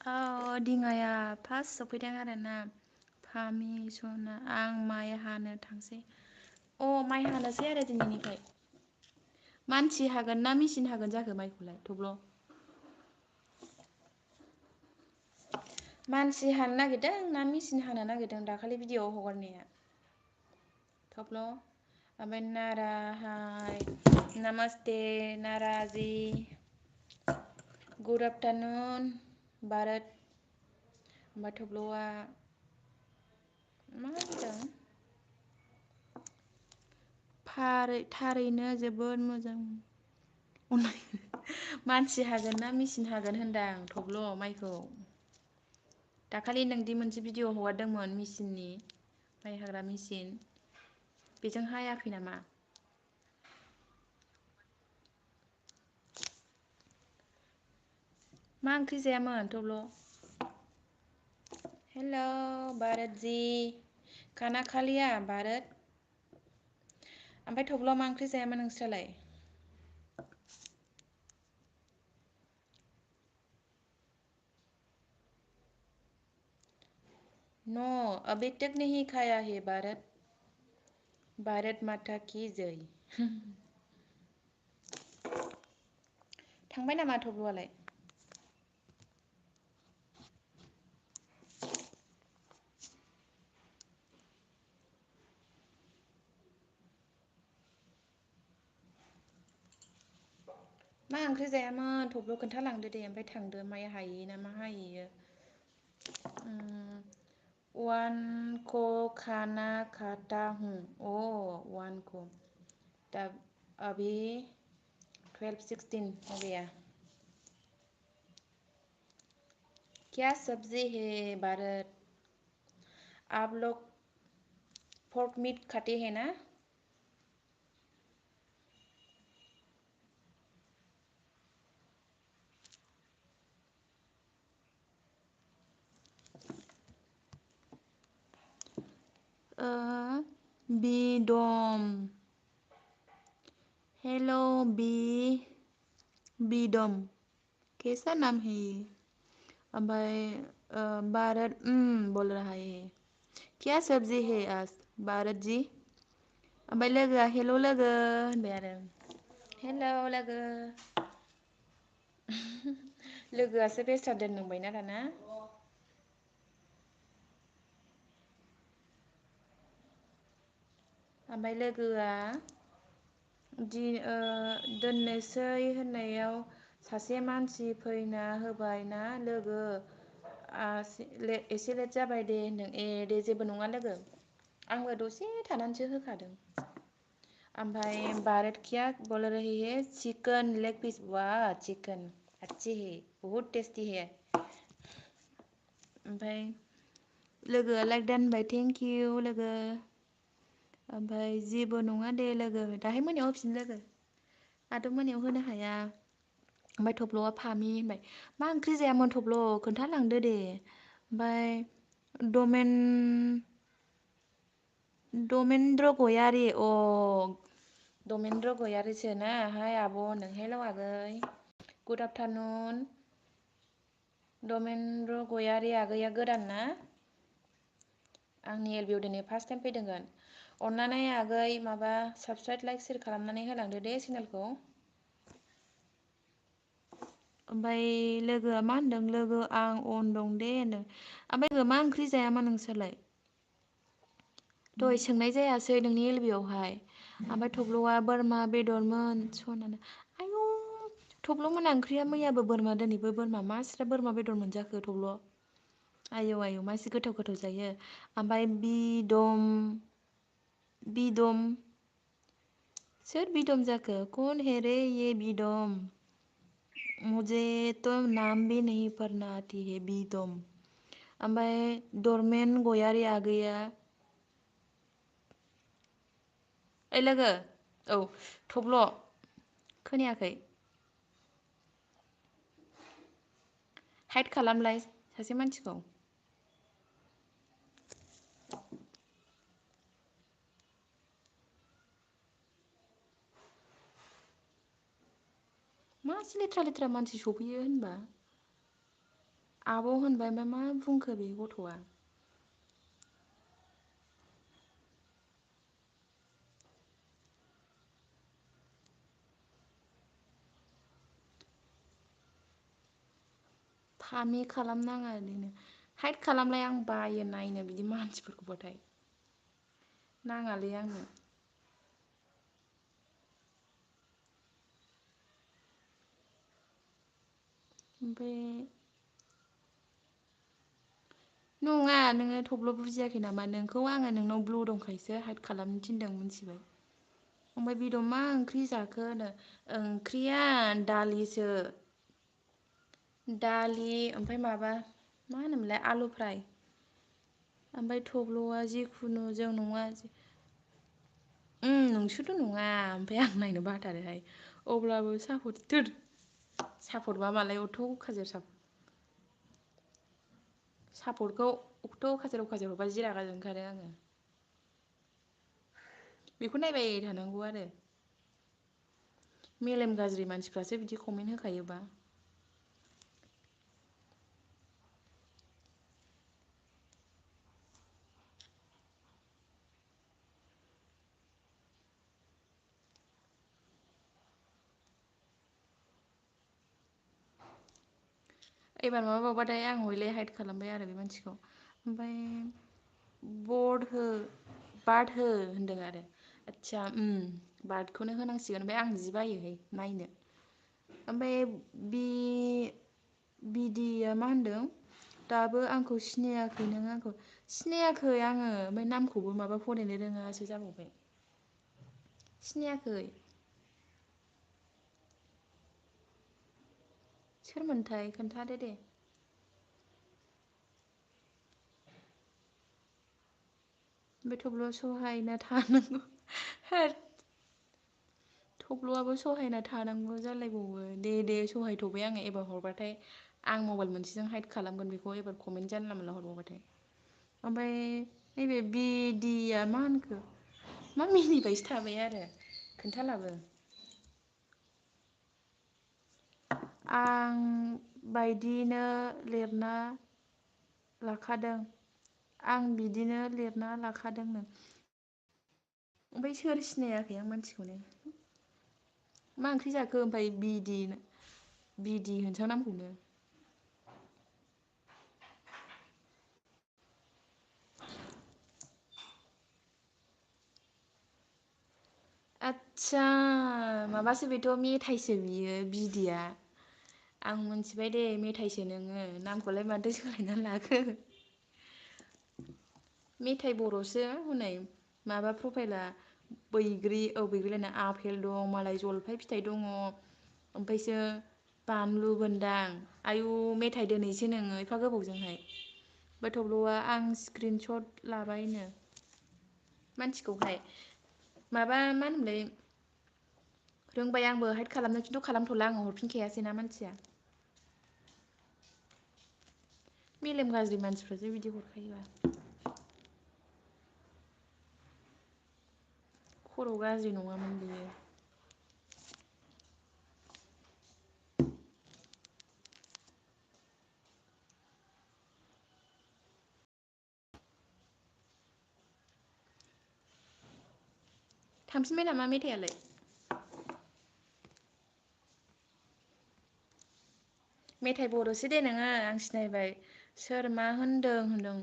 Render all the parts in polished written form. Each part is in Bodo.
दिङाया फार्स्ट सफैदों आरोना फामि सना आं माइ हानो थांसै माइ हानोसै आरो दिनैनिफ्राय मानसि हागोन ना मेसिन हागोन जाखो माइखौलाय थब्ल' मानसि हानो नागिरदों ना मेसिन हानो नागिरदों दाखालि भिडिअ'आव हगारनाया थब्ल' ओमफ्राय नाराहाय नामास्ते नाराजि गुड आफ्टारनुन भारत ओमफ्राय थब्ल'आ मा होनदों थारैनो जोबोद मोजां मानसि हागोन ना मेसिन हागोन होनदां थब्ल' माइखौ दाखालि नोंदि मोनसे भिडिअ हगारदोंमोन मेसिननि माइ हाग्रा मेसिन बेजों हायाखै नामा मा ओंख्रि जायामोन थब्ल' हेल' भारत जि खाना खालिया भारत ओमफ्राय थब्ल' मा ओंख्रि जायामोन नोंस्रालाय नो अभी तक नहीं खाया है भारत माता की जय थांबाय नामा थब्ल'आलाय मा ओंख्रि जायामोन थब्ल' खोन्थालांदो दे ओमफ्राय थांदो माइ हायै ना मा हाहैयो वन को खाना खाता हूँ वन को तब अभी 12-16 हो गया क्या सब्जी है भारत आप लोग पोर्क मीट खाते हैं ना बीडम हेलो बीडम कैसा नाम है ये ओमफ्राय भारत बोल रहा है क्या सब्जी है आज भारत जी ओमफ्राय लोगोआ हेल' लोगो होनबाय आरो हेल' लोगो लोगोआसो बेस्रा दोननांबायना दाना ओमफ्राय लोगोआ दोननोसै होननायाव सासे मानसि फैना होबायना लोगो एसे लेट जाबाय दे होनदों दे जेबो नङा लोगो आंबो दसे थानानैसो होखादों ओमफ्राय भारत क्या बोल रही है चिकन लेग पीस वाह चिकन अच्छी है बहुत टेस्टी है ओमफ्राय लोगोआ लाइक दान होनबाय थेंक इउ लोगो ओमफ्राय जेबो नङा दे लोगो दाहाय मोनायाव होफिन लोगो आरो मोनायाव होनो हाया ओमफ्राय थब्ल'आ फामि होनबाय मा ओंख्रि जायामोन थब्ल' खोन्थालांदो दे ओमफ्राय दमेन्द्र गयारि दमेन्द्र गयारिसो ना हाय आब' होनदों हेल' आगै गुड आफ्टारनुन दमेन्द्र गयारि आगैया गोदान ना आंनि एलबियाव दिनै फार्स्ट टाइम फैदोंगोन अननानै आगै माबा साबसक्राइब लाइक सेयार खालामनानै होलांदो दे चेनेलखौ ओमफ्राय लोगोआ मा होनदों लोगो आं अन दं दे होनदों ओमफ्राय लोगो मा ओंख्रि जायामोन नोंसोरलाय दहाय सोंनाय जायासै नोंनि एलबियावहाय ओमफ्राय थब्ल'आ बोरमा बेदरमोन सनानो आयौ थब्ल' ओंख्रिया मैयाबो बोरमा दिनैबो बोरमा मासिथो बोरमा बेदर मोनजाखो थब्ल' आयौ मासे गोथाव गोथाव जायो ओमफ्राय बिदम सोर बिदम जाखो कौन है रे ये बिदम मुझे तो नाम भी नहीं पढ़ना आती है बिदम ओमफ्राय दरमेन गयारि आगैया ओइ लोगो औ थब्ल' खोनायाखै हाइद खालामलाय सासे मानसिखौ मासे लेथ्रा लेथ्रा मानसि सफैयो होनबा आब' होनबाय ओमफ्राय मा बुंखो बे गथ'आ? फामि खालामनाङा ओरैनो हाइद खालामलाय आं बायो नायनो बिदि मानसिफोरखौबाथाय नाङालै आंनो। ओमफ्राय नङा नोङो थब्ल' बुजियाखै नामा नोंखौ आङो नोंनाव ब्लु दंखायोसो हाइद खालामनो थिनदों मिथिबाय। ओमफ्राय बेदम मा ओंख्रि जाखो होनो ओंख्रिया दालिसो। दालि ओमफ्राय माबा मा होनोमोनलाय आलु फ्राय। ओमफ्राय थब्ल'आ जिखुनु जों नङा नोंसोरथ' नङा ओमफ्राय आं नायनो बाथारोहाय अब्लाबो सापत थोद सापटबा मालाय अथ' खाजोर सापट सापटखौ अखथ' खाजोर खाजोर हरबा जि रागा जोंनो ओंखारो आङो। बेखौ नायबाय थानांगौ आरो। मेलेम गाज्रि मानसिफ्रासो बिदि कमेन्ट होखायोबा। एबार माबाबावबाथाय आं हयले हाइद खालामबाय आरो बे मानसिखौ ओमफ्राय बर्ड हो बाद हो होनदों आरो आदसा बार्डखौनो होनांसिगोन ओमफ्राय आं जि बायोहाय नायनो। ओमफ्राय बि बिदिया मा होनदों दाबो आंखौ सिनायाखै नों आंखौ सिनायाखै आङो ओमफ्राय नामखौबो माबा फरायनो रोङासो जाबावबाय। सिनायाखै। सोरमोनथाय खोन्थादो दे। बे थब्ल' सहाय ना थानांगौ होद थब्ल'आबो सहायना थानांगौ जालायबावो दे सहायथ'बाय आङो एबार हरबाथाय आं मबाइल मोनसेजों हाइद खालामगोन बेखौ एबार कमेन्ट जानला मोनला हरबावबाथाय। ओमफ्राय नैबे बिदिया मा होनखो मा मिनिबायसो थाबाय आरो खोन्थालाबो। आं बायदिनो लिरना लाखादों आं बिदिनो लिरना लाखादोंनो। ओमफ्राय सोर सिनायाखै आं मानसिखौनो। मा ओंख्रि जाखो ओमफ्राय बिदि होनसां नामखौनो। आदसा माबासो बेथ' मेथाइसो बियो बिदिया। आं मिथिबाय दे मेथाइसो नोङो नामखौलाय माथो सोलायना लाखो। मेथाइ बर'सो हनै माबा प्रफाइला बैग्रि बैग्रिलायनो आफेल दं मालाय जलफाय फिथाइ दङ ओमफ्रायसो बानलु बोनदां आयु मेथाइ दोनहैसै नोङो एफा गोबावजोंहाय। ओमफ्राय थब्ल'आ आं स्क्रिन सट लाबायनो मानसिखौहाय माबा मा होनोमोनलाय रोंबाय आंबो हाइद खालामनो खिन्थु खालामथ'ला आङो हरफिनखायासै ना मानसिया। मेलेम गाज्रि मानसिफ्रासो बिदि हरखायोबा। खर' गाज्रि नङामोन बियो। थांफिनबाय नामा मेथाइआलाय? मेथाइ बर'सो दे नोङो आं सिनायबाय सोर मा होनदों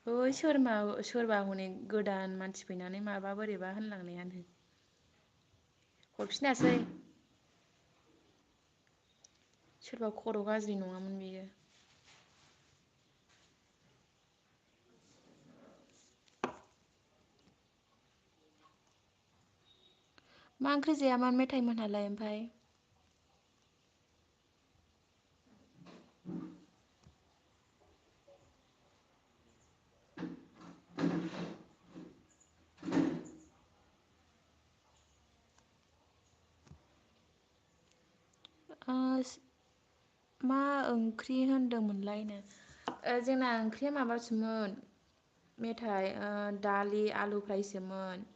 ओइ सोरबा हनै गोदान मानसि फैनानै माबा बोरैबा होनलांनायानो। हरफिनासै। सोरबा खर' गाज्रि नङामोन बियो। मा ओंख्रि जायामोन मेथाइ मोनहालाय ओमफ्राय? मा ओंख्रि होनदोंमोनलायनो जोंना ओंख्रिया माबासोमोन मेथाइ दालि आलु फ्रायसोमोन।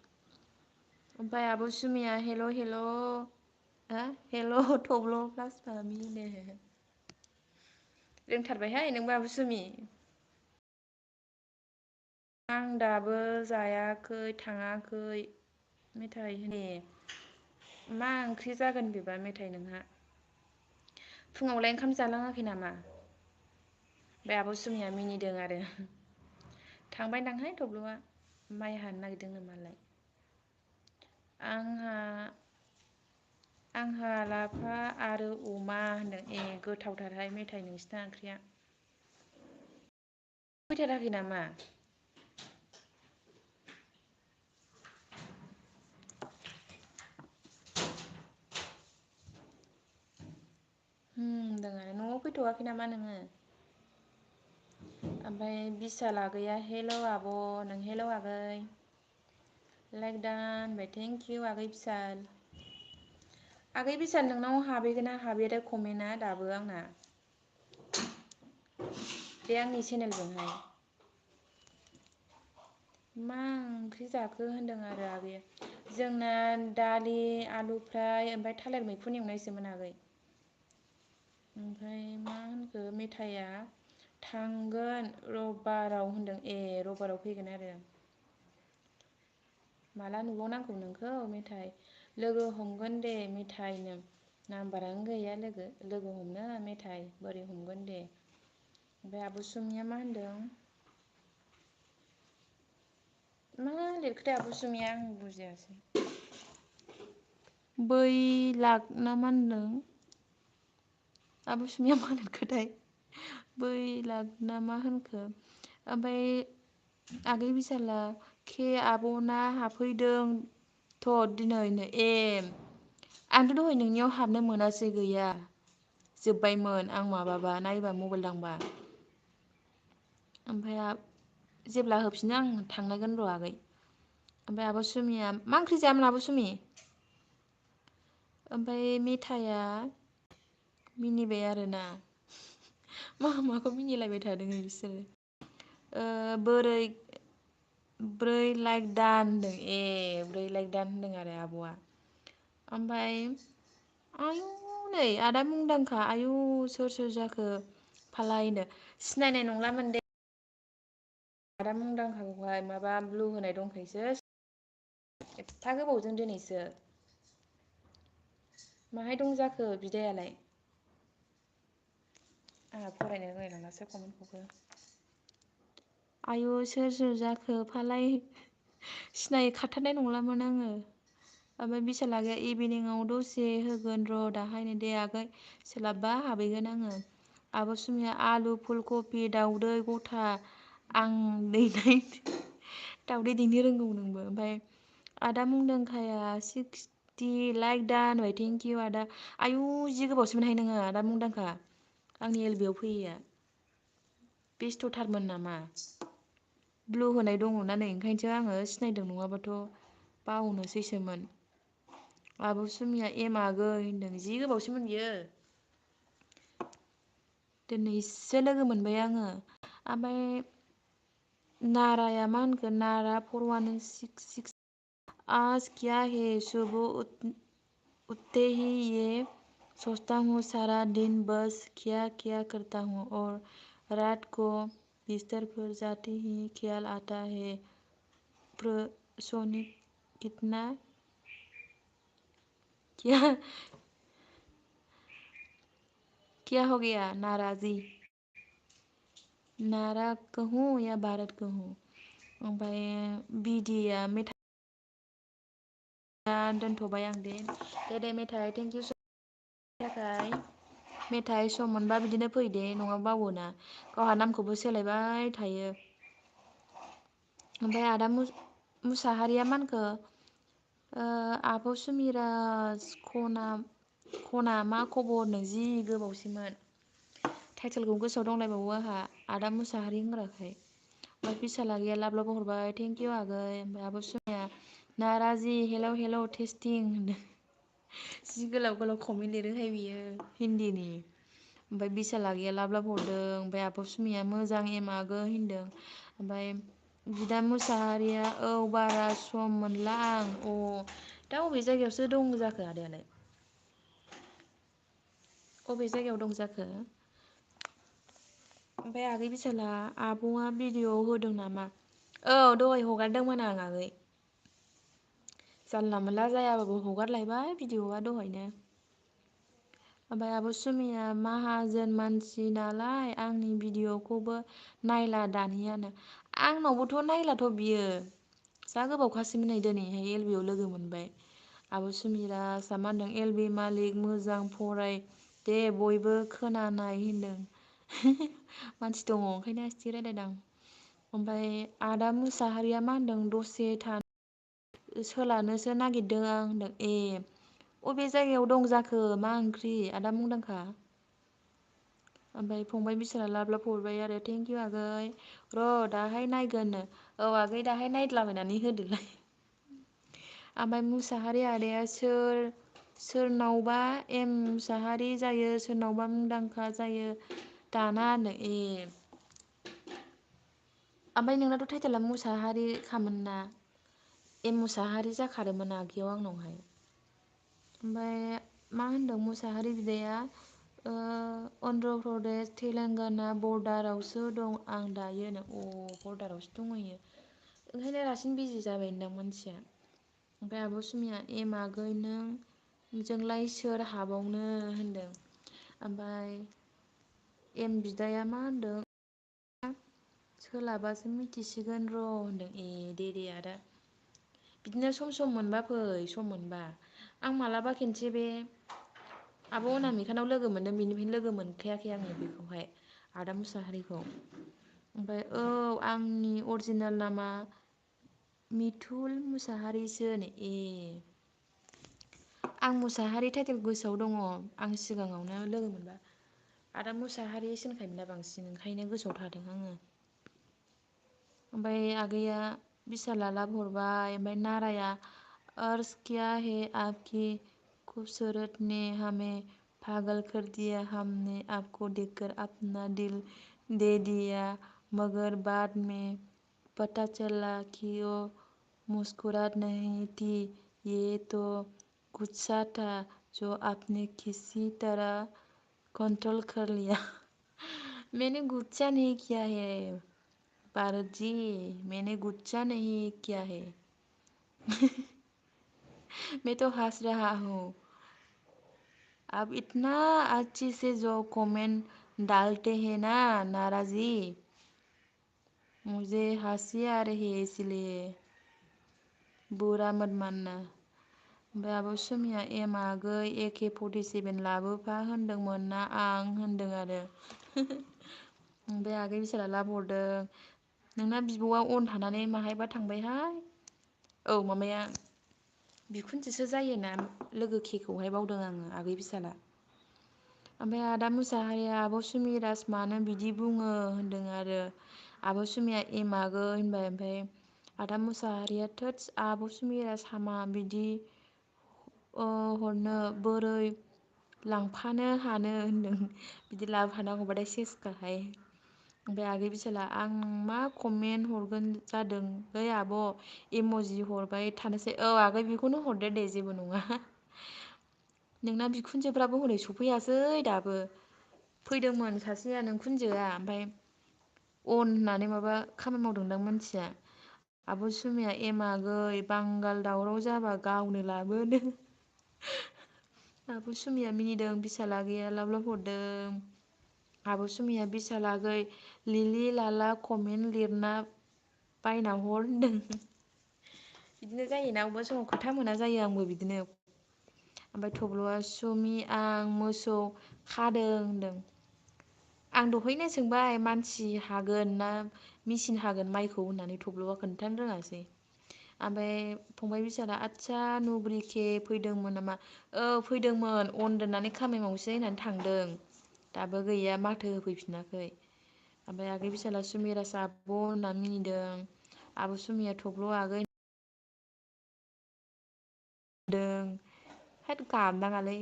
ओमफ्राय आब' सुमिया हेल' हेल' हेल' थब्ल' प्लास फामिनो रोंथारबायहाय नों बाबुसुमि। आं दाबो जायाखै थाङाखै मेथाइ मा ओंख्रि जागोन बेबा मेथाइ नोंहा? फुङावलाय ओंखाम जालाङाखै नामा? बे आब'सुमिया मिनिदों आरो। थांबाय दांहाय थब्ल'आ माइ हानो नागिरदों नो मालाय। आंहा आंहा लाफा आरो अमा होनदों ए गोथावथारहाय मेथाइ नोंसिना ओंख्रिया। फैथाराखै नामा? होनदों आरो न'आव फैथ'वाखै नामा नोङो? ओमफ्राय बिसाल आगैया हेल' आब' नों हेल' आगै। लाइक दान होनबाय थेंकिउ आगै बिसाल। आगै बिसाल नोंनाव हाबहैगोना हाबैयाथाय कमेन्टआ दाबो आंना। बे आंनि चेनेलजोंहाय। मा ओंख्रि जाखो होनदों आरो आगैया। जोंना दालि आलु फ्राय ओमफ्राय थालिर मैखुन एवनायसोमोन आगै। ओमफ्राय मा होनखो मेथाइआ थांगोन रबाराव होनदों ए रबाराव फैगोन आरो। माला नुबावनांगौ नोंखौ मेथाइ लोगो हमगोन दे मेथाइनो। नाम्बारानो गैया लोगो हमनो मेथाइ बोरै हमगोन दे। ओमफ्राय आब'सुमिया मा होनदों? मा लिरखोथाय आब'सुमिया आं बुजियासै। बैलाग ना मा होनदों? आब'सुमिया मा लिरखोथाय बैलाग ना मा होनखो? ओमफ्राय आगै बिसाला के आब'ना हाबफैदों थ' दिनैनो ए आंथ' दहाय नोंनियाव हाबनो मोनासै गैया। जोब्बायमोन आं माबाबा नायबा मबाइल दांबा। ओमफ्राय जेब्ला होफिनो आं थांनांगोन र' आगै। ओमफ्राय आब' सुमिया मा ओंख्रि जायामोन आब' सुमि? ओमफ्राय मेथाइआ मिनिबाय आरोना मा माखौ मिनिलायबाय थादों बिसोरो। बोरै ब्रै लाइक दान होनदों ए 4 लाइक दान होनदों आरो आब'आ। ओमफ्राय आयु नै आदा मुंदांखा आयु सोर जाखो फालायनो सिनायनाय नंलामोन दे। आदा मुंदांखाखौहाय माबा ब्लु होनाय दंखायोसो एफा गोबावजों दिनैसो। माहाय दं जाखो बिदायालाय? आंहा फरायनो रोंलायलाङासो कमेन्टखौबो। आयु सोर जाखो फालाय सिनाय खाथारनाय नंलामोन आङो। ओमफ्राय बिसाल आगैया इभिनिंआव दसे होगोन र' दाहायनो दे आगै। सोलाबबा हाबहैगोन आङो। आब' सुमिया आलु फुल कबि दाउदै गथा आं दैनाय दावदै दैनो रोंगौ नोंबो ओमफ्राय आदा मुंदांखाया 60 लाइक दान होनबाय थेंकिउ आदा। आयु जि गोबावसै मोनहाय नोङो आदा मुंदांखा आंनि एल बे आव फैयैया। बेस्थ'थारमोन नामा? ब्लु होनाय दङना नै ओंखायनोसो आङो सिनायदों नङाबाथ' बावनोसैसोमोन। आब' सुमिया एम आगै होनदों जि गोबावसैमोन बियो। दिनैसो लोगो मोनबाय आङो ओमफ्राय नाराया मा होनखो नारा 4166 आज क्या है सुबह उठते ही ये सोचता हूँ सारा दिन बस क्या क्या करता हूँ और रात को बिस्तर पर जाते ही ख्याल आता है सोने कितना क्या हो गया नाराजी नारा कहूँ या भारत कहूँ ओमफ्राय बिदिया मेथाइ दोनथ'बाय आं दे मेथाइ थेंकिउ स'नि थाखाय मेथाइ सम मोनबा बिदिनो फै दे नङाबा बावोना गावहा नामखौबो सोलायबाय थायो। ओमफ्राय आदा मुसाहारिया मा होनखो आब' सुमिराज खना मा खबरनो जि गोबावसैमोन। टाइटेलखौ गोसोआव दंलायबावो आंहा आदा मुसाहारि होनग्राखाय। ओमफ्राय बिसाल आगैया लाब लाब हरबाय थेंकिउ आगै ओमफ्राय आब' सुमिया नाराजि हेलौ टेस्टिं होनदों। जि गोलाव गोलाव कमेन्ट लिरोहाय बियो हिन्दीनि। ओमफ्राय बिसाल आगैया लाब लाब हरदों ओमफ्राय आब' सुमिया मोजां एम आगै होनदों। ओमफ्राय बिदा मुसाहारिया औ बारा सम मोनला आं दा अबे जायगायावसो दं जाखो आदायालाय? अबे जायगायाव दं जाखो? ओमफ्राय आगै बिसाला आब'आ भिडिअ होदों नामा? औ दहाय हगारदोंमोन आं आगै। जानला मोनला जायाबाबो हगारलायबाय भिडिअआ दहायनो। ओमफ्राय आब' सुमिया माहाजोन मानसि नालाय आंनि भिडिअ'खौबो नायला दानियानो। आंनावबोथ' नायलाथ' बियो। जा गोबावखासैमोन नै दिनैहाय एल बि आव लोगो मोनबाय। आब' सुमिरासआ मा होनदों एल बि मालिक मोजां फराय दे बयबो खोनानाय होनदों। मानसि दङ ओंखायनो आस्थिक रायलायदां। ओमफ्राय आदा मुसाहारिया मा होनदों दसे था सोलानोसो नागिरदों आं होनदों ए अबे जायगायाव दं जाखो मा ओंख्रि आदा मुंदांखा? ओमफ्राय फंबाय बिसाला लाब लाब हरबाय आरो थेंक इउ आगै। र' दाहाय नायगोननो औ आगै दाहाय नायदलाबायनानै होदोलाय। ओमफ्राय मुसाहारि आदाया सोरनावबा एम मुसाहारि जायो सोरनावबा मुंदांखा जायो दाना ए ओमफ्राय नोंनाथ' टाइटेला मुसाहारि खामोन ना? एम मुसाहारि जाखादोंमोन आगैयाव आंनावहाय। ओमफ्राय मा होनदों मुसाहारि बिदाया अन्ध्र प्रदेश तेलेंगाना बरदारावसो दं आं दायोनो अ बरदारावसो दंहैयो ओंखायनो रासिन बिजि जाबायदां मानसिया। ओमफ्राय आब' सुमिया एम आगै नोंजोंलाय सोर हाबावनो होनदों। ओमफ्राय एम बिदाया मा होनदों सोलाबासो मिथिसिगोन र' होनदों ए दे आदा। बिदिनो सम मोनबा फै सम मोनबा आं मालाबा खिन्से बे आब' अनामिखानाव लोगो मोनदों बेनिफ्रायनो लोगो मोनखायाखै आङो बेखौहाय आदा मुसाहारिखौ। ओमफ्राय औ आंनि अरिजिनेल नामा मिथुल मुसाहारिसो ए आं मुसाहारि टाइटेल गोसोआव दङ आं सिगाङावनो लोगो मोनबा आदा मुसाहारिसो होनखायोमोन बांसिन ओंखायनो गोसोआव थादों आङो। ओमफ्राय आगैया बिसाला लाब हरबाय ओमफ्राय नाराया अर्ज किया है आपकी खूबसूरत ने हमें पागल कर दिया हमने आपको देखकर अपना दिल दे दिया मगर बाद में पता चला कि वो मुस्कुरात नहीं थी ये तो गुस्सा था जो आपने किसी तरह कंट्रोल कर लिया। मैंने गुस्सा नहीं किया है पारस जी मैंने गुस्सा नहीं किया है। मैं तो हंस रहा हूँ। आप इतना अच्छे से जो कमेंट डालते हैं ना नारा जी मुझे हंसी आ रही है इसलिए बुरा मत मानना। ओमफ्राय आब' सुमिया एम आगै AK-47 लाबोफा होनदोंमोन ना आं होनदों आरो। ओमफ्राय आगै बिसाला लाब हरदों नोंना बिब'आ अन थानानै माहायबा थांबायहाय औ माबाया बिखुनजोसो जायोना लोगो केखौहाय बावदों आङो आगै बिसाला। ओमफ्राय आदा मुसाहारिया आब' सुमिराज मानो बिदि बुङो होनदों आरो। आब' सुमिया एम आगै होनबाय ओमफ्राय आदा मुसाहारिया थोदस आब' सुमिराज हामा बिदि हरनो बोरै लांफानो हानो होनदों बिदि लाबोफाना हरबाथाय सेसखाहाय। ओमफ्राय आगै बिसाला आं मा कमेन्ट हरगोन जादोंलै आब' इम'जि हरबाय थानोसै औ आगै बेखौनो हरदो दे जेबो नङा। नोंना बिखुनजोफ्राबो हनै सफैयासै दाबो। फैदोंमोन सासेया नोंखुनजोआ ओमफ्राय अन होननानै माबा खामानि मावदोंदां मानसिया। आब' सुमिया एम आगै बांगाल दावराव जाबा गावनो लाबोनो। आब' सुमिया मिनिदों बिसाल आगैया लाब लाब हरदों। आब' सुमिया बिसाल आगै लिलि लाला कमेन्ट लिरना बायना हर होनदों। बिदिनो जायोना अबेबा समाव खोथा मोना जायो आंबो बिदिनो। ओमफ्राय थब्ल'आ सुमि आं मोसौ खादों होनदों। आं दहायनो सोंबाय मानसि हागोन ना मेसिन हागोन माइखौ होननानै थब्ल'आ खोन्थानो रोङासै। ओमफ्राय फंबाय बिसाला आदसा नुब्रिखे फैदोंमोन नामा? औ फैदोंमोन अन दोननानै खामानि मावनोसै होननानै थांदों। दाबो गैया माथो होफैफिनाखै। ओमफ्राय आगै बिसाला सुमिराज आब' होनना मिनिदों आब' सुमिया थब्ल' आगै दों होद गाबनाङालै।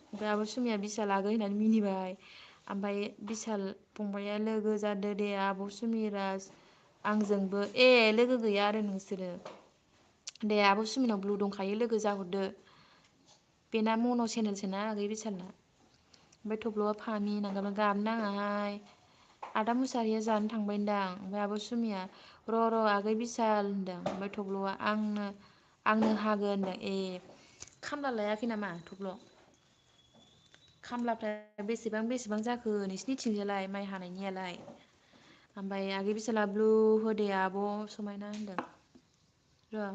ओमफ्राय आब' सुमिया बिसाल आगै होननानै मिनिबाय। ओमफ्राय बिसाल फंबाया लोगो जादो दे आब' सुमिराज आंजोंबो ए लोगो गैया आरो नोंसोरो। दे आब' सुमिनाव ब्लु दंखायो लोगो जाहरदो। बेना मन' चेनेलसोना आगै बिसालना। ओमफ्राय थब्ल'आ फामि होनना गाबदों गाबनाङाहाय। आदा मुसाहारिया जानो थांबाय दां ओमफ्राय आब' सुमिया र' आगै बिसाल होनदों ओमफ्राय थब्ल'आ आंनो हागोन होनदों खामला लायाखै नामा थब्ल'? खामलाफ्रा बेसेबां जाखो नोंसिनिथिंजालाय माइ हानायनियालाय? ओमफ्राय आगै बिसाला ब्लु होदे आब' समायना होनदों र'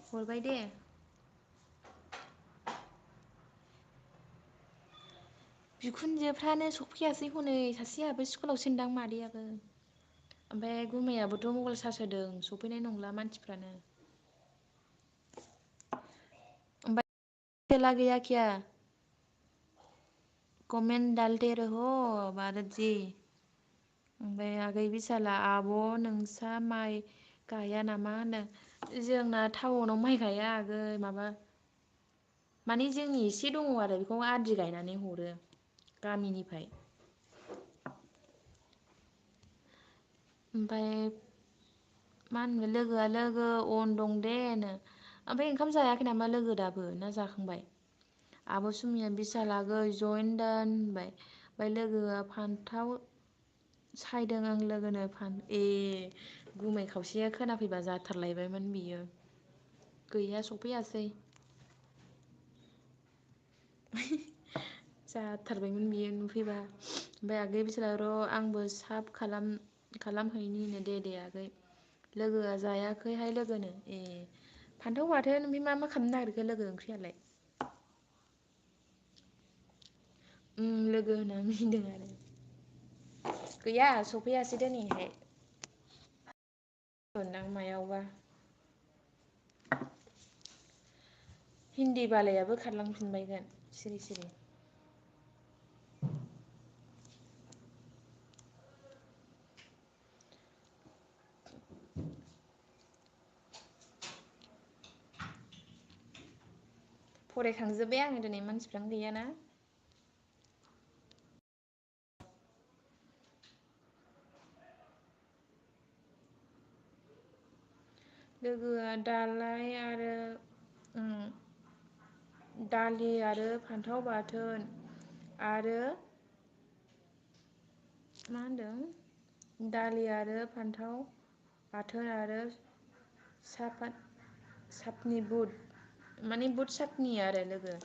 हरबाय दे। बिखुनजोफ्रानो सफैयासै हनै सासेयाबो स्कुलाव सोनदां मादैयाबो। ओमफ्राय गुमैयाबोथ' मबाइल चार्ज होदों सफैनाय नंला मानसिफ्रानो। चला गया क्या? कमेन्ट डालते रहो भारत जी। ओमफ्राय आगै बिसाला आब' नोंसा माइ गाया नामा होनदों जोंना टाउनाव माइ गाया आगै माबा माने जोंनि एसे दङ आरो बेखौ आदि गायनानै हरो गामिनिफ्राय। ओमफ्राय मा होनो लोगोआ लोगो अन दं दे नो। ओमफ्राय ओंखाम जायाखै नामा लोगो दाबो ना जाखांबाय? आब' सुमिया बिसाल आगै जयेन दान होनबाय ओमफ्राय लोगोआ फान्थाव सायदों आं लोगोनो गुमै खावसेया खोनाफैबा जाथारलायबायमोन बियो गैया सफैयासै। जाथारबायमोन बियो नुफैबा ओमफ्राय आगै बिसोरा र' आंबो साब खालामहैनि दे आगै लोगोआ जायाखैहाय लोगोनो फान्थाव बाथोन ओमफ्राय मा खालामनो नागिरखो लोगो ओंख्रियालाय? लोगो होनना मिनिदों आरो गैया सफैयासै दिनैहाय। मोनदां मायावबा हिन्दी बालायाबो खारलांफिनबायगोन सिरि सिरि। फरायखांजोब्बाय आङो दिनै मानसिफ्रानो गैयाना। लोगोआ दालाय आरो दालि आरो फान्थाव बाथोन आरो मा होनदों दालि आरो फान्थाव बाथोन आरो सातनि बुट माने बुट सातनि आरो लोगो।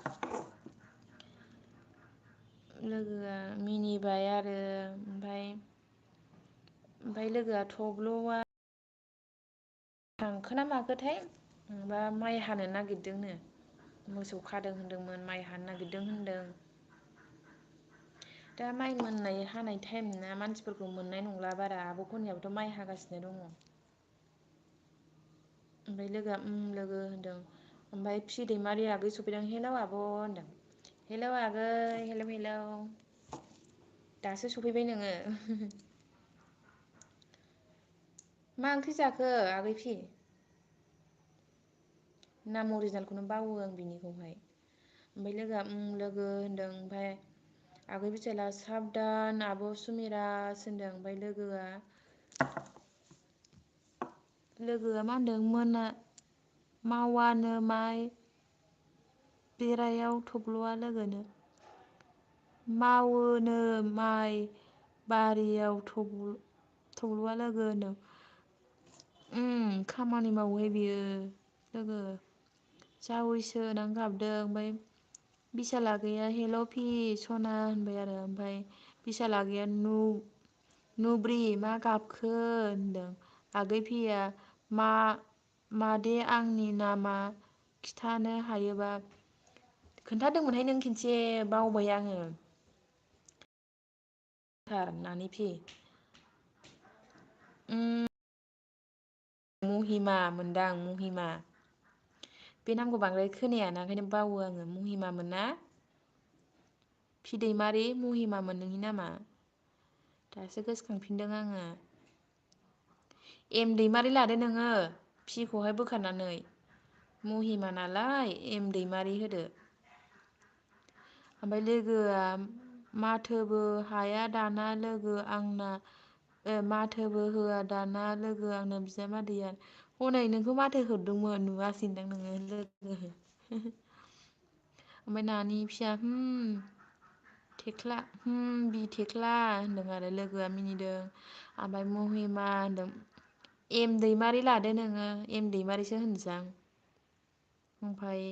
लोगोआ मिनिबाय आरो ओमफ्राय लोगोआ थब्ल'आ थांखोना माखोथाय माबा माइ हानो नागिरदोंनो। मोसौ खादों होनदोंमोन माइ हानो नागिरदों होनदों। दा माइ मोननाय हानाय टाइम ना मानसिफोरखौ मोननाय नंला बारा आब' खनियाबोथ' माइ हागासिनो दङ। ओमफ्राय लोगोआ लोगो होनदों ओमफ्राय फि दैमारि आगै सफैदों हेलौ आब' होनदों। हेलौ आगै हेलौ दासो सफैबाय नोङो। मा ओंख्रि जाखो आगै फि? नाम अरिजिनेलखौनो बावो आं बिनिखौहाय ओमफ्राय लोगोआ लोगो होनदों ओमफ्राय आगै बिसाला साबधान आब' सुमिरास होनदों ओमफ्राय लोगोआ मा होनदों मावानो माइ बेरायाव थब्ल'आ लोगोनो मावोनो माइ बारियाव थब्ल'आ लोगो होनदों। खामानि मावोहाय बियो लोगो। जावैसो होननानै गाबदों ओमफ्राय बिसाल आगैया हेल' फि सना होनबाय आरो ओमफ्राय बिसाल आगैया नुब्रि मा गाबखो होनदों आगै फिया मादे आंनि नामा खिथानो हायोबा खोन्थादोंमोनहाय नों खनसे बावबाय आङो। थार नानि फि महिमा मोनदां महिमा बे नामखौ बांद्राय खोनायाना ओंखायनो बावो आङो महिमामोन ना? फिदैमारि महिमामोन नोंनि नामा दासो गोसोखांफिनदों आङो। एम दैमारि लादो नोङो फिखौहाय बोखारनानै। महिमा नालाय एम दैमारि होदो। ओमफ्राय लोगोआ माथोबो हाया दाना लोगो आंना माथोबो होआ दाना लोगो आंनो बिजामादैया हनै नोंखौ माथो हरदोंमोन नुवासैदां नोङो लोगो। ओमफ्राय नानि फिसा थेख्ला बि थेख्ला होनदों आरो लोगोआ मिनिदों। ओमफ्राय महिमा होनदों एम दैमारि लादो नोङो एम दैमारिसो होनसां। ओमफ्राय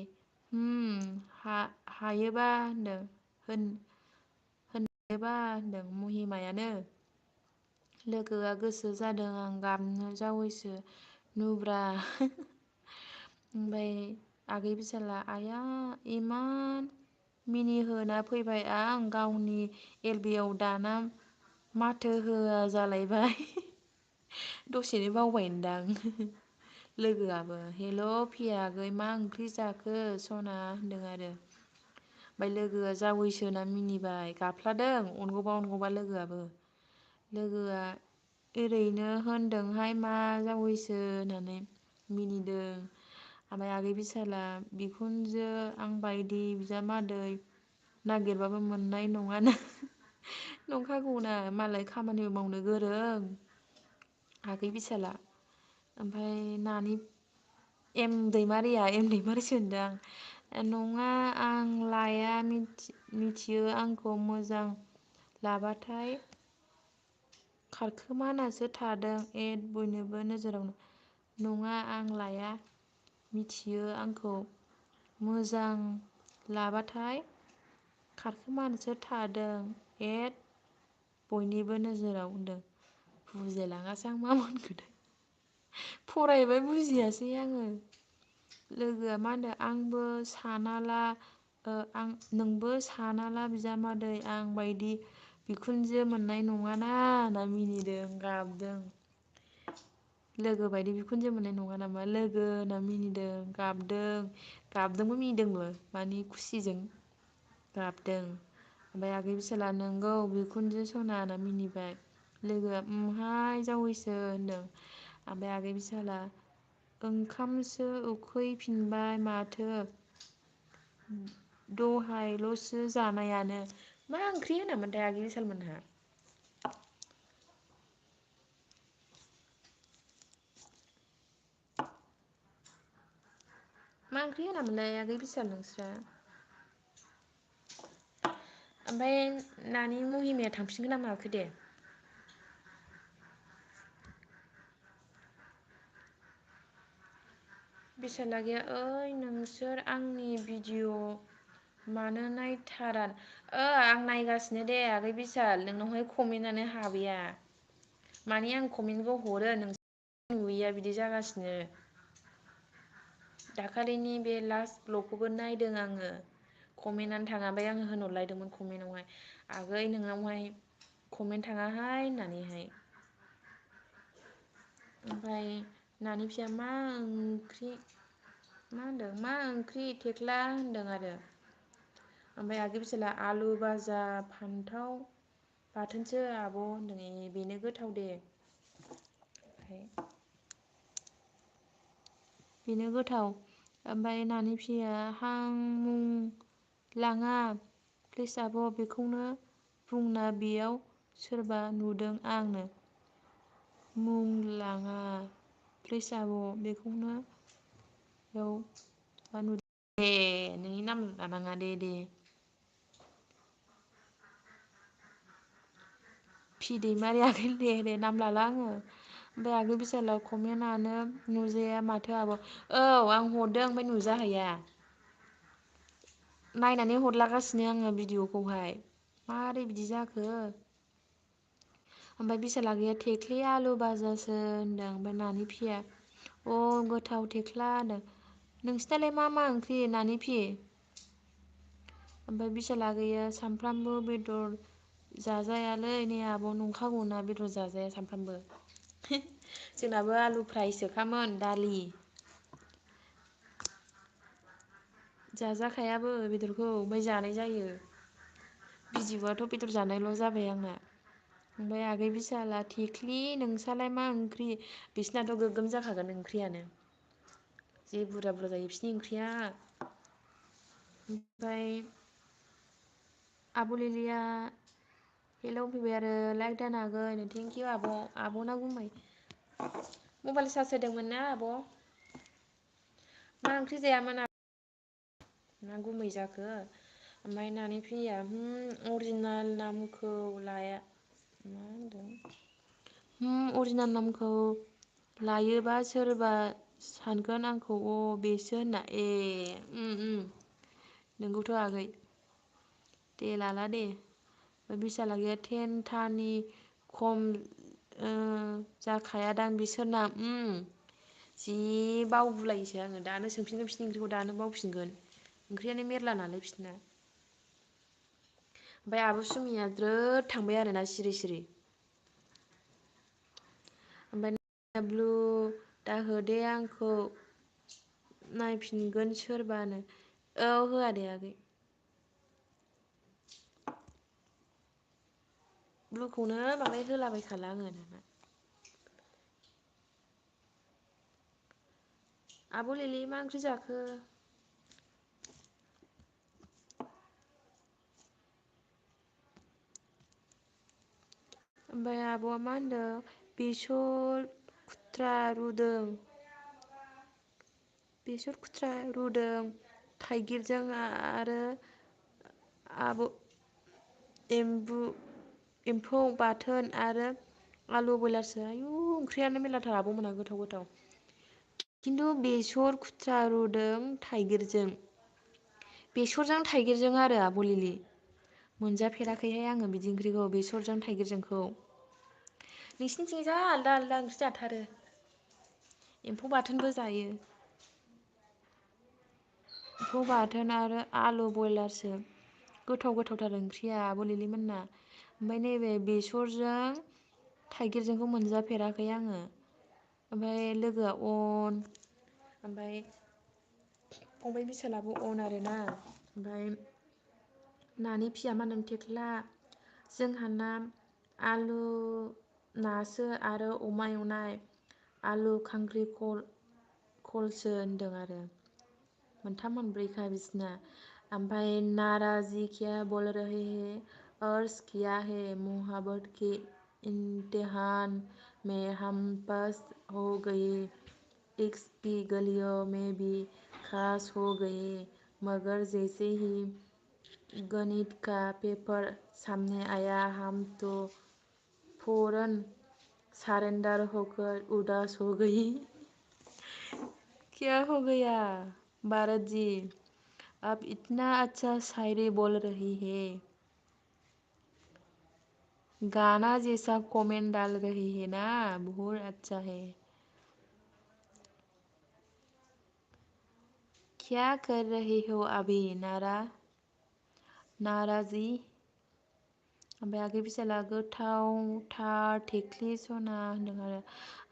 हायोबा होनदों होनोबा होनदों महिमायानो। लोगोआ गोसो जादों आं गाबनो जावैसो नुब्रा ओमफ्राय आगै बिसाला आइया इमान मिनिहोना फैबाय आं गावनि एलबियाव दाना माथो होआ जालायबाय दसेनो बावबायनोदां लोगोआबो हेल' फिया आगै मा ओंख्रि जाखो सना होनदों आरो। ओमफ्राय लोगोआ जावैसो होना मिनिबाय गाबफ्लादों अनगौबा लोगोआबो। लोगोआ ओरैनो होनदोंहाय मा जावैसो होननानै मिनिदों। ओमफ्राय आगै बिसाला बिखुनजो आं बायदि बिजामादै नागिरबाबो मोननाय नङाना नंखागौना मालाय खामानिबो मावनो गोरों आगै बिसाला। ओमफ्राय नानि एम दैमारिसो होनदों आं नङा आं लाया मिथियो आंखौ मोजां लाबाथाय खारखोमानासो थादों बयनिबो नोजोरावनो। नङा आं लाया मिथियो आंखौ मोजां लाबाथाय खारखोमानोसो थादों बयनिबो नोजोराव होनदों। बुजायलाङासै आं मा होनखोथाय। फरायबाय बुजियासै आङो। लोगोआ मा होनदों आंबो सानाला नोंबो सानाला बिजामादै आं बायदि बिखुनजो मोननाय नङाना होनना मिनिदों गाबदों। लोगो बायदि बिखुनजो मोननाय नङा नामा लोगो होनना मिनिदों गाबदों। गाबदोंबो मिनिदोंबो मानि खुसिजों गाबदों। ओमफ्राय आगै बिसाला नोंगौ बिखुनजो सना होनना मिनिबाय। लोगोआ हाय जावैसो होनदों ओमफ्राय आगै बिसाला ओंखामसो उखैफिनबाय माथो दहायल'सो जानायानो मा ओंख्रि होनामोनथाय आगै बिसालमोनहा? मा ओंख्रि होनामोनलाय आगै बिसाल नोंस्रा? ओमफ्राय नानि महिमाया थांफिनगोन ना माखो दे? बिसाल आगैया ओइ नोंसोर आंनि भिडिअ' मानो नायथारा आं नायगासिनो दे आगै बिसाल नोंनावहाय कमेन्टआनो हाबैया। माने आं कमेन्टखौ हरो नोंसोर नुयैया बिदि जागासिनो। दाखालिनि बे लास्ट ब्लगखौबो नायदों आङो। कमेन्टआनो थाङा ओमफ्राय आङो होनहरलायदोंमोन कमेन्टआवहाय आगै नोंनावहाय कमेन्ट थाङाहाय होननानैहाय। ओमफ्राय नानि फिसाया मा ओंख्रि मा होनदों मा ओंख्रि थेख्ला होनदों आरो। ओमफ्राय आगै बिसाला आलु भाजा फान्थाव बाथोनसो आब' होनदों बेनो गोथाव दे। ओमफ्राय बेनो गोथाव ओमफ्राय नानि फिसाया हां मुं लाङा प्लिस आब' बेखौनो बुंना बेयाव सोरबा नुदों आंनो मुं लाङा प्लिस आब' बेखौनो दे नोंनि नाम लानाङा दे। फि दैमारि आगै दे नाम लाला आङो। ओमफ्राय आगै बिसाला कमेन्टआनो नुजाया माथो आब'। औ आं हरदों ओमफ्राय नुजाहैया। नायनानै हरलागासिनो आङो भिडिअ'खौहाय मारै बिदि जाखो। ओमफ्राय बिसाल आगैया थेख्लि आलु बाजासो होनदों ओमफ्राय नानि फिया अ गोथाव थेख्ला होनदों नोंसिनालाय मा ओंख्रि नानि फि? ओमफ्राय बिसाल आगैया सामफ्रामबो बेदर जाजायालै नै आब' नंखागौना बेदर जाजाया सामफ्रामबो। जोंनाबो आलु फ्रायसोखामोन दालि जाजाखायाबो बेदरखौ ओमफ्राय जानाय जायो। बिजिबुआथ' बेदर जानायल' जाबाय आंना। ओमफ्राय आगै बिसाला थेख्लि नोंसालाय मा ओंख्रि? बिसिनाथ' गोगोम जाखागोन ओंख्रियानो जि बुरजा बुरजा जायो बिसिनि ओंख्रिया। ओमफ्राय आब' लिलिया हेलौ फैबाय आरो लाइक दान आगै थेंकिउ आब'ना गुमै। मबाइल चार्ज होदोंमोन ना आब'? मा ओंख्रि जायामोन ना गुमै जाखो? ओमफ्राय नानि फैया अरिजिनेल नामखौ लाया मा होनदों अरिजिनेल नामखौ लायोबा सोरबा सानगोन आंखौ बेसो होनना नोंगौथ' आगै दे लाला दे बिसालागैया टेनथानि खम जाखायादां बिसोरना जि बावगुलायोसो आङो दानो सोंफिनगोन बिसिनि ओंख्रिखौ दानो बावफिनगोन ओंख्रियानो मेरला नालाय बिसोरना ओमफ्राय आब' सुमिया द्रोद थांबाय आरोना सिरि सिरि ओमफ्राय ब्लु दाहोदे आंखौ नायफिनगोन सोरबानो औ होआ दे आगै ब्लुखौनो बाङाय होलाबायखाला आङो दाना आब' लिलि मा ओंख्रि जाखो? ओमफ्राय आब'आ मा होनदों बेसर खुथ्रा रुदों बेसर खुथ्रा रुदों थाइगिरजों आरो आब' एम्फौ बाथोन आरो आलु बयलारसो आयु ओंख्रियानो मेरलाथार आब'मोनहा गोथाव गोथाव खिन्थु बेसर खुथ्रा रुदों थाइगिरजों बेसरजों थाइगिरजों आरो आब' लिलि मोनजाफेराखैहाय आङो बिदि ओंख्रिखौ बेसरजों थाइगिरजोंखौ नोंसिनिथिं जा आलदा आलदा ओंख्रि जाथारो एम्फौ बाथोनबो जायो एम्फौ बाथोन आरो आलु बयलारसो गोथाव गोथावथार ओंख्रिया आब' लिलि मोनना ओमफ्राय नैबे बेसरजों थाइगिरजोंखौ मोनजाफेराखै आङो ओमफ्राय लोगोआ अन ओमफ्राय फंबाय बिसालाबो अन आरोना ओमफ्राय नानि फिया मा होनदों थेख्ला जोंहाना आलु नासो आरो अमा एवनाय आलु खलसो होनदों आरो मोनथाम मोनब्रैखा बिसिना ओमफ्राय नाराजि क्या बोल रहे है अर्ज किया है मोहब्बत के इम्तिहान में हम पास हो गए इश्क की गलियों में भी खास हो गए मगर जैसे ही गणित का पेपर सामने आया हम तो फौरन सरेंडर होकर उदास हो गई क्या हो गया भारत जी आप इतना अच्छा शायरी बोल रही है गाना जैसा कमेंट डाल रही है ना बहुत अच्छा है क्या कर रही हो अभी नाराजी ओमफ्राय आगै बिसाला गोथावथार थेख्लि सना होनदों आरो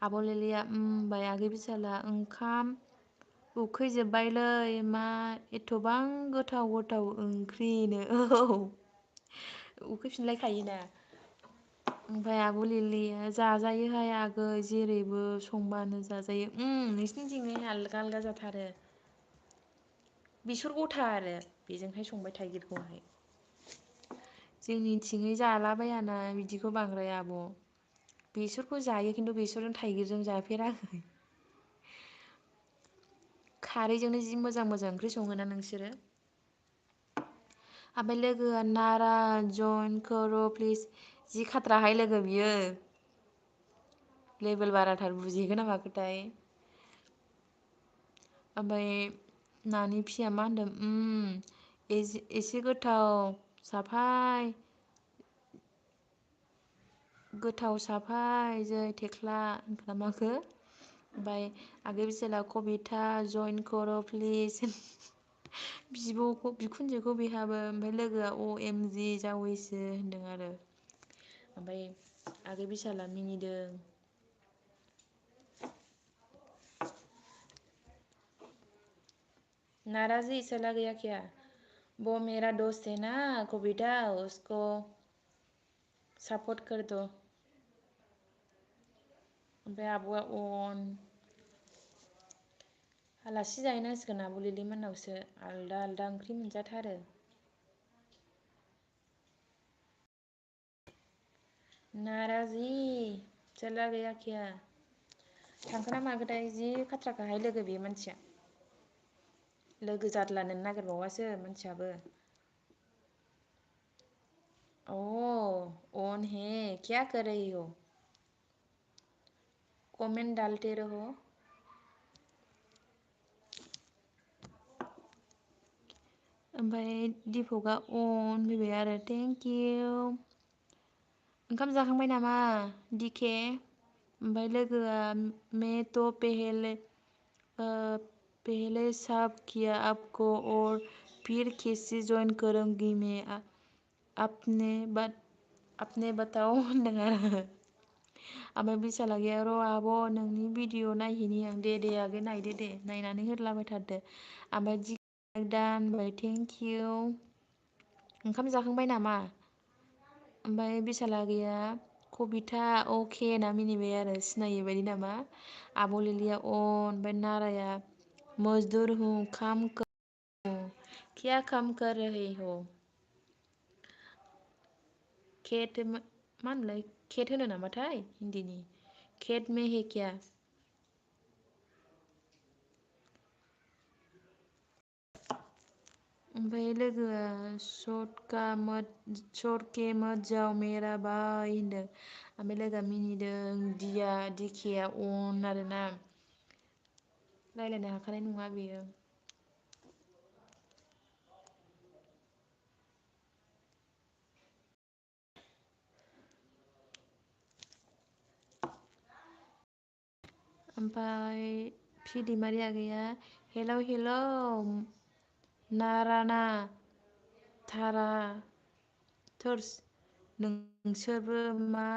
आब' लिलिया होनबाय आगै बिसाला ओंखाम उखैजोब्बायलै मा एथ'बां गोथाव गोथाव ओंख्रिनो औ उखैफिनलायखायोना ओमफ्राय आब' लिलिया जाजायोहाय आगै जेरैबो संबानो जाजायो नोंसिनिथिंहाय आलगा आलगा जाथारो बेसर गथा आरो बेजोंहाय संबाय थाइगिरखौहाय जोंनिथिङै जालाबायाना बिदिखौ बांद्राय आब' बेसरखौ जायो खिन्थु बेसरजों थाइगिरजों जाफेराखै खारैजोंनो जि मोजां मोजां ओंख्रि सङोना नोंसोरो ओमफ्राय लोगोआ नारा जयन कर प्लिज जि खाथ्राहाय लोगो बियो लेभेल बाराथार बुजिगोन ना माखोथाय ओमफ्राय नानि फिया मा होनदों एसे गोथाव साफाय गोथाव साफाय जै थेख्ला होनखोना माखो ओमफ्राय आगै बिसाला कबिथा जइन कर प्लिज बिब'खौ बिखुनजोखौ बेहाबो ओमफ्राय लोगोआ अ एम जि जावैसो होनदों आरो ओमफ्राय आगै बिसाला मिनिदों नाराजी चला गया क्या वो मेरा दोस्त है ना कविता उसको सपोर्ट कर दो ओमफ्राय आब'आ अन आलासि जाहैनांसिगोन आब' लिलि मोननावसो आलदा आलदा ओंख्रि मोनजाथारो नाराजि चला गया क्या थांखोना माखोथाय जि खाथ्राखाहाय लोगो बे मानसिया लोगो जाद्लानो नागिरबावासो मानसियाबो। ओन है क्या कर रही हो? कमेंट डालते रहो। ओमफ्राय दिपकआ अन फैबाय आरो थेंक इउ। ओंखाम जाखांबाय नामा दिके? ओमफ्राय लोगोआ मैं तो पहले सब किया आपको और फिर कैसे ज्वाइन करूँगी मैं आपने बताओ होनदों आरो। ओमफ्राय बिसाला गैया र' आब' नोंनि भिडिअ नायहैनि आं दे आगै नायदो दे नायनानै होलाबाय थादो। ओमफ्राय दानबाय थेंक इउ। ओंखाम जाखांबाय नामा? ओमफ्राय बिसाला गैया कबिथा अके ना मिनिबाय आरो सिनायै बायदि नामा। आब' लिलिया अन ओमफ्राय नाराया मजदुर हूँ काम क्या काम कर रही हो? खेत मा होनोलाय खेत होनो नामाथाय हिन्दीनि खेत में है क्या? ओमफ्राय लोगोआ शर्ट के मत जाओ मेरा भाई होनदों। ओमफ्राय लोगोआ मिनिदों दिखेया अन आरोना रायज्लायनो हाखानाय नङा बेयो। ओमफ्राय फिदैमारि आगैया हेलौ नाराना थारा थोर्स नोंसोरबो मा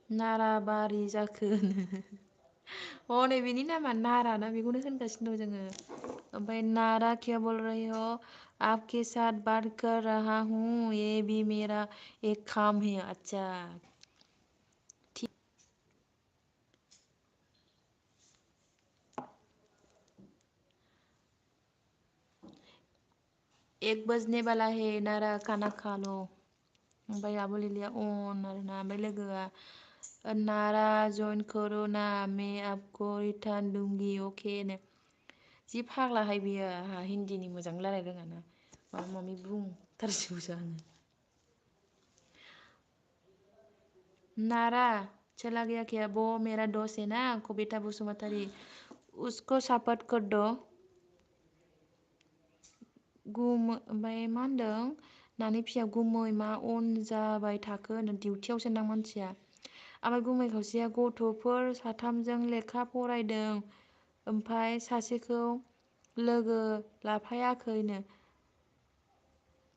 नाराबारि जाखो हनै बेनि नामा नाराना बेखौनो होनगासिनो दं जोङो। ओमफ्राय नारा क्या बोल रही हो आपके साथ बात कर रहा हूँ ये भी मेरा एक काम है अच्छा। एक बजने वाला है नारा खाना खा लो। ओमफ्राय आब' लिलिया अन आरोना ओमफ्राय लोगोआ नारा जइन करो ना मैं आपको रिटार्न दूंगी अके नो। जि फाग्लाहाय बियो आंहा हिन्दीनि मोजां रायलायनो रोङाना माबा माबि बुंथारसिगौसो आङो। नारा चला गया क्या वो मेरा दोस्त है ना कविता बसुमतारी उसको सपोर्ट कर दो। ओमफ्राय मा होनदों नानि फिसा गुमै मा अन जाबाय थाखो होनदों डिउटियावसो दां मानसिया। ओमफ्राय गुमै खावसेया गथ'फोर साथामजों लेखा फरायदों ओमफ्राय सासेखौ लोगो लाफायाखैनो।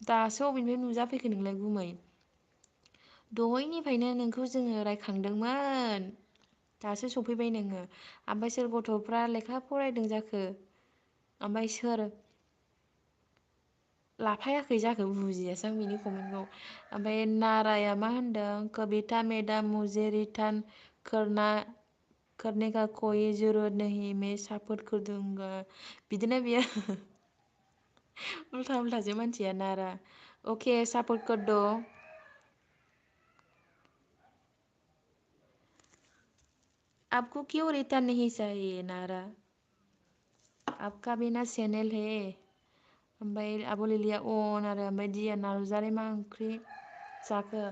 दासो अबेनिफ्राय नुजाफैखो नोंलाय गुमै? दहायनिफ्रायनो नोंखौ जोङो रायखांदोंमोन। दासो सफैबाय नोङो ओमफ्राय सोर गथ'फ्रा लेखा फरायदों जाखो? ओमफ्राय सोर लाफायाखै जाखो बुजियासै आं बिनि कमेन्टखौ। ओमफ्राय नाराया मा होनदों कविता मेदाम मुझे रिटार्न करना करने का कोई जरूरत नहीं मैं सपोर्ट कर दूंगा बिदिनो बियो उल्था उल्टासो मानसिया नारा अके सपोर्ट कर दो। आपको क्यों रिटर्न नहीं चाहिए नारा? आपका भी ना चैनल है। ओमफ्राय आब' लिलिया अन आरो ओमफ्राय दिया नार्जारि मा ओंख्रि जाखो?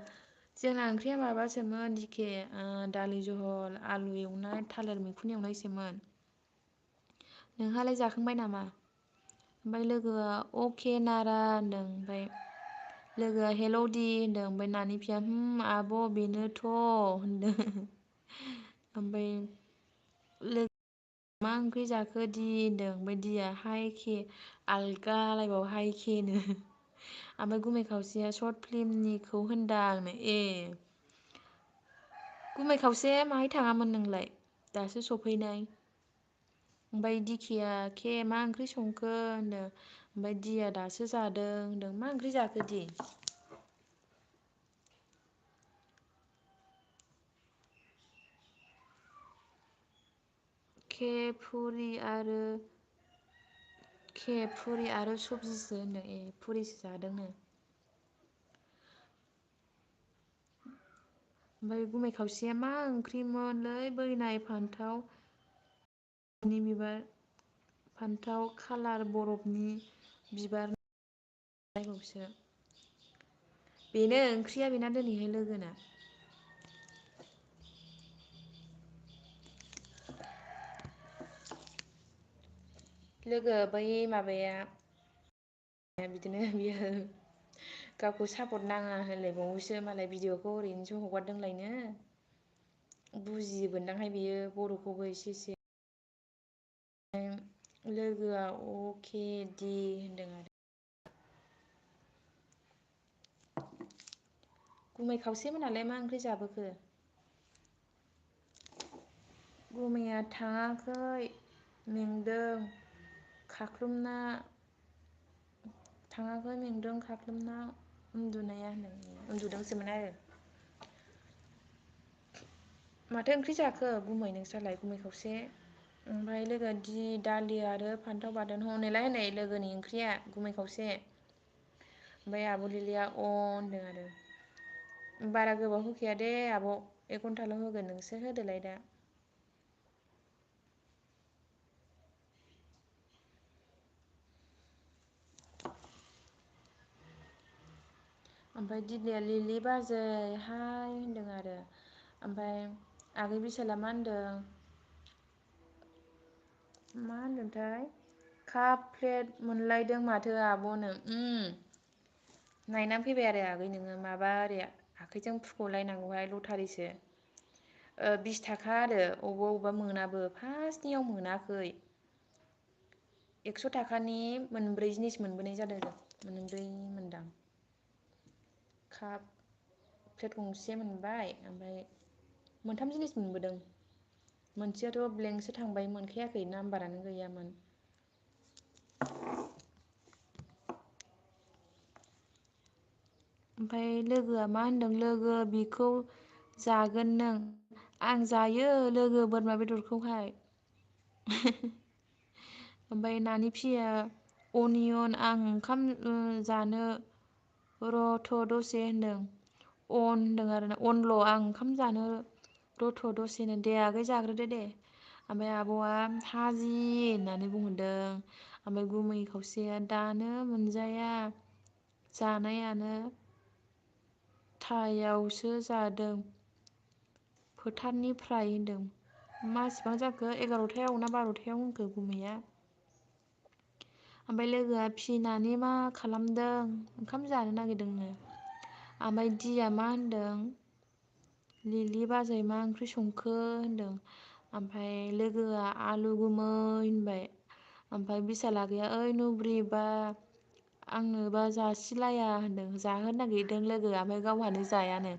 जोंना ओंख्रिया माबासोमोन दिखे दालि जहल आलु एवनाय थालिर मैखुन एवनायसोमोन। नोंहालाय जाखांबाय नामा? ओमफ्राय लोगोआ अके नारा होनदों ओमफ्राय लोगोआ हेल'दि होनदों ओमफ्राय नानि फिया आब' बेनोथ' होनदों। ओमफ्राय लोगो मा ओंख्रि जाखो दि होनदों ओमफ्राय दिया हाय के आलगालायबाव हाय केनो। ओमफ्राय गुमै खावसेया सर्ट फिल्मनिखौ होनदांनो ए गुमै खावसे माहाय थाङामोन नोंलाय दासो सफैनाय? ओमफ्राय दिखिया के मा ओंख्रि संखो होनदों ओमफ्राय दिया दासो जादों होनदों मा ओंख्रि जाखो दि? के फुरि आरो सबजिसो होनदों ए फुरिसो जादोंनो। ओमफ्राय गुमै खावसेया मा ओंख्रिमोनलै बैनाय फान्थाव नि बिबार फान्थाव खालार बरफनि बिबार नायबावसो बेनो ओंख्रिया बेना दिनैहाय लोगोना। लोगो बै माबाया बिदिनो बियो गावखौ सापर्ट नाङा होनलायबावोसो मालाय भिडिअखौ ओरैनोसो हगारदोंलायनो बुजिगोनदांहाय बियो बर'खौबो एसे एसे लोगोआ अके दि होनदों आरो गुमै खावसे मोनालाय मा ओंख्रि जाबोखो? गुमैया थाङाखै मेंदों खाख्लुमना थाङाखै मेंदों खाख्लोमना उन्दुनाया होनदों उन्दुदोंसोमोन आरो माथो ओंख्रि जाखो गुमै नोंस्रालाय गुमै खावसे? ओमफ्राय लोगो दि दालि आरो फान्थाव बाथोन हनैलाय हनै लोगोनि ओंख्रिया गुमै खावसे ओमफ्राय आब' लिलिया अ होनदों आरो बारा गोबाव होखाया दे आब' 1 घन्टाल' होगोन नोंसोर होदोलाय दा ओमफ्राय दिनैया लिलि बाजै हाय होनदों आरो ओमफ्राय आगै बिसाला मा होनदों मा होनदोंथाय काप प्लेट मोनलायदों माथो आब'नो नायनानै फैबाय आरो आगै नोङो माबा ओरै आखाइजों फुख'लायनांगौहाय लटारिसो 20 थाखा आरो अबेबा अबेबा मोनाबो फार्स्टनियाव मोनाखै 100 थाखानि मोनब्रै जिनिस मोनबोनाय जादों मोनब्रै मोनदां काप प्लेट गंसे मोनबाय ओमफ्राय मोनथाम जिनिस मोनबोदों मोनसेयाथ' ब्लेंकसो थांबाय मोनखायाखै नाम्बारानो गैयामोन ओमफ्राय लोगोआ मा होनदों लोगो बिखौ जागोन नों आं जायो लोगो बोरमा बेदरखौहाय ओमफ्राय नानि फिसाया अनियन आं ओंखाम जानो रथ' दसे होनदों अन होनदों आरोना अनल' आं ओंखाम जानो रथ' दसेनो दे आगै जाग्रोदो दे ओमफ्राय आब'आ हाजि होननानै बुंहरदों ओमफ्राय गुमै खावसेया दानो मोनजाया जानायानो टाइयावसो जादों फोथारनिफ्राय होनदों मासिबां जाखो 11थायाव ना 12थायाव होनखो गुमैया ओमफ्राय लोगोआ फिनानै मा खालामदों ओंखाम जानो नागिरदोंनो ओमफ्राय दिया मा होनदों लिलि बाजै मा ओंख्रि संखो होनदों ओमफ्राय लोगोआ आलु गुमै होनबाय ओमफ्राय बिसाल आगैया ओइ नुब्रि बा आंनोबा जासिलाया होनदों जाहोनो नागिरदों लोगो ओमफ्राय गावहानो जायानो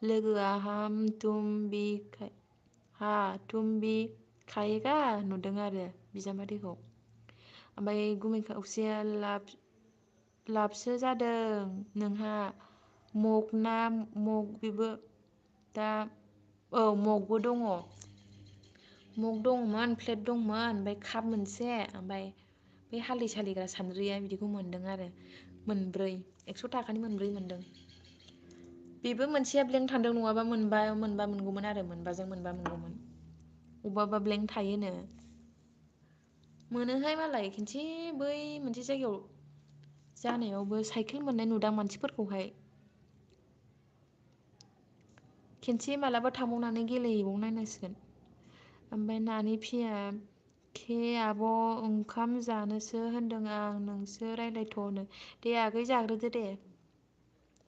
लोगोआ हाम तुम भी हा तुम भी खाएगा नुदों आरो बिजामादैखौ ओमफ्राय गुमै खावसेया लाबसो जादों नोंहा मग ना मग बेबो दा औ मगबो दङ मग दंमोन प्लेट दंमोन ओमफ्राय काप मोनसे ओमफ्राय बे हालदै सालिग्रा सान्द्रिया बिदिखौ मोन्दों आरो मोनब्रै 100 थाखानि मोनब्रै मोनदों बेबो मोनसेया ब्लेंक थांदों नङाबा मोनबा मोनगौमोन आरो मोनबाजों मोनबा मोनगौमोन अबेबा अबेबा ब्लेंक थायोनो मोनोहाय मालाय खिनसे बै मोनसे जायगायाव जानायावबो साइकेल मोननाय नुदां मानसिफोरखौहाय खेनसे मालाबा थांबावनानै गेलेहैबावनायनांसिगोन ओमफ्राय नानि फिया के आब' ओंखाम जानोसो होनदों आं नोंसो रायज्लायथ'नो दे आगै जाग्रोदो दे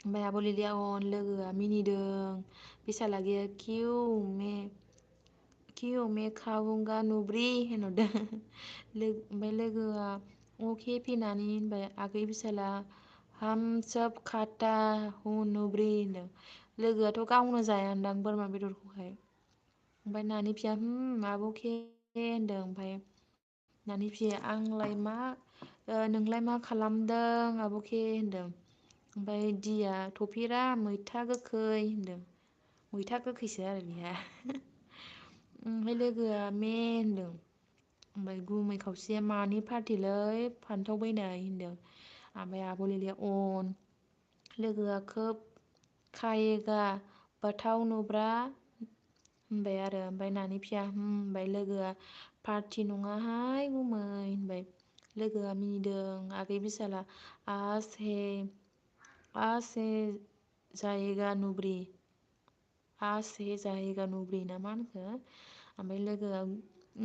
ओमफ्राय आब' लिलिया अन लोगोआ मिनिदों बिसाल आगैया क्यों मैं खाऊंगा नुब्रि होनहरदों ओमफ्राय लोगोआ अके फैनानै होनबाय आगै बिसाला हम सब खाता हूँ नुब्रि होनदों लोगोआथ' गावनो जायादां बोरमा बेदरखौहाय ओमफ्राय नानि फिसा आब' के होनदों ओमफ्राय नानि फिसाया आंलाय मा नोंलाय मा खालामदों आब'के होनदों ओमफ्राय दिया थफेरा मैथा गोखै होनदों मैथा गोखैसो आरो बेहा ओमफ्राय लोगोआ मे होनदों ओमफ्राय गुमै खावसेया मानि पार्टिलै फान्थाव बैनाय होनदों ओमफ्राय आब' लिलिया अन लोगोआ खोब खायेगा बाथाव नुब्रा होनबाय आरो ओमफ्राय नानि फिया होनबाय लोगोआ पार्टि नङाहाय गुमै होनबाय। लोगोआ मिनिदों। आगै बिसाला आज से जायेगा नुब्रि ना मा होनखो? ओमफ्राय लोगोआ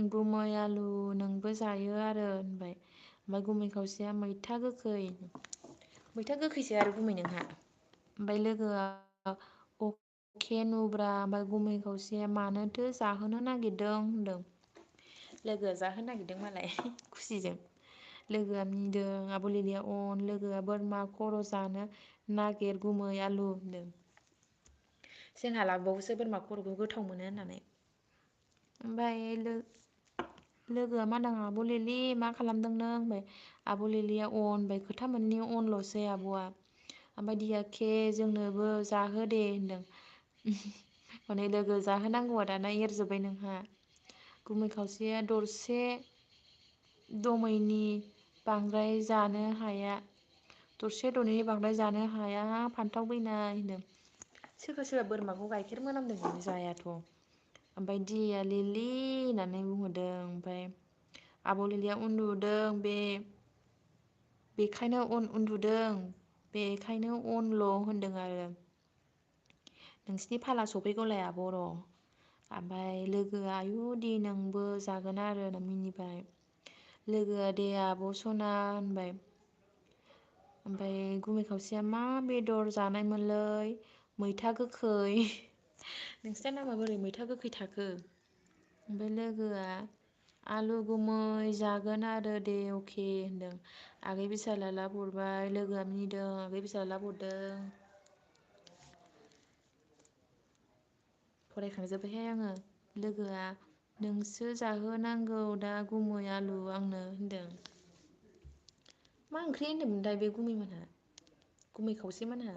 गुमै आलु नोंबो जायो आरो होनबाय। ओमफ्राय गुमै खावसेया मैथा गोखै। मैथा गोखैसो आरो गुमै नोंहा। ओमफ्राय लोगोआ अके नुब्रा ओमफ्राय गुमै खावसेया मानोथो जाहोनो नागिरदों होनदों। लोगोआ जाहोनो नागिरदों मालाय खुसिजों। लोगोआ मिनिदों। आब' लिलिया अन लोगोआ बोरमा खर' जानो नागिर गुमै आलु होनदों। जोंहा लाबोबावोसो बोरमा खर'खौ गोथाव मोनो होननानै। ओमफ्राय लोगोआ मादां आब' लिलि मा खालामदों नों होनबाय। आब' लिलिया अन होनबाय। खोथा मोननि अनल'सै आब'आ। ओमफ्राय दिया के जोंनोबो जाहो दे होनदों। हनै लोगो जाहोनांगौआ दाना एरजोब्बाय नोंहा। गुमै खावसेया दरसे दमैनि बांद्राय जानो हाया। दरसे दरनैनि बांद्राय जानो हाया फान्थाव बैनाय होनदों। सोरबा सोरबा बोरमाखौ गाइखेर मोनामदोंनो जायाथ'। ओमफ्राय दिया लिलि होननानै बुंहरदों। ओमफ्राय आब' लिलिया उन्दुदों बेखायनो उन्दुदों बेखायनो अनल' होनदों आरो। नोंसिनि फाला सफैगौलाय आब' र'। ओमफ्राय लोगोआ आयु दे नोंबो जागोन आरो होनना मिनिबाय। लोगोआ दे आब' सना होनबाय। ओमफ्राय गुमै खावसेया मा बेदर जानायमोनलै मैथा गोखै। नोंसिना नामा बोरै मैथा गोखै थाखो? ओमफ्राय लोगोआ आलु गुमै जागोन आरो दे अके होनदों। आगै बिसाला लाब हरबाय। लोगोआ मिनिदों। आगै बिसाला लाब हरदों। फरायखांजोब्बायहाय आङो। लोगोआ नोंसो जाहोनांगौ दा गुमै आलु आंनो होनदों। मा ओंख्रि होन्दोंमोनथाय बे गुमै मोनहा गुमै खावसे मोनहा?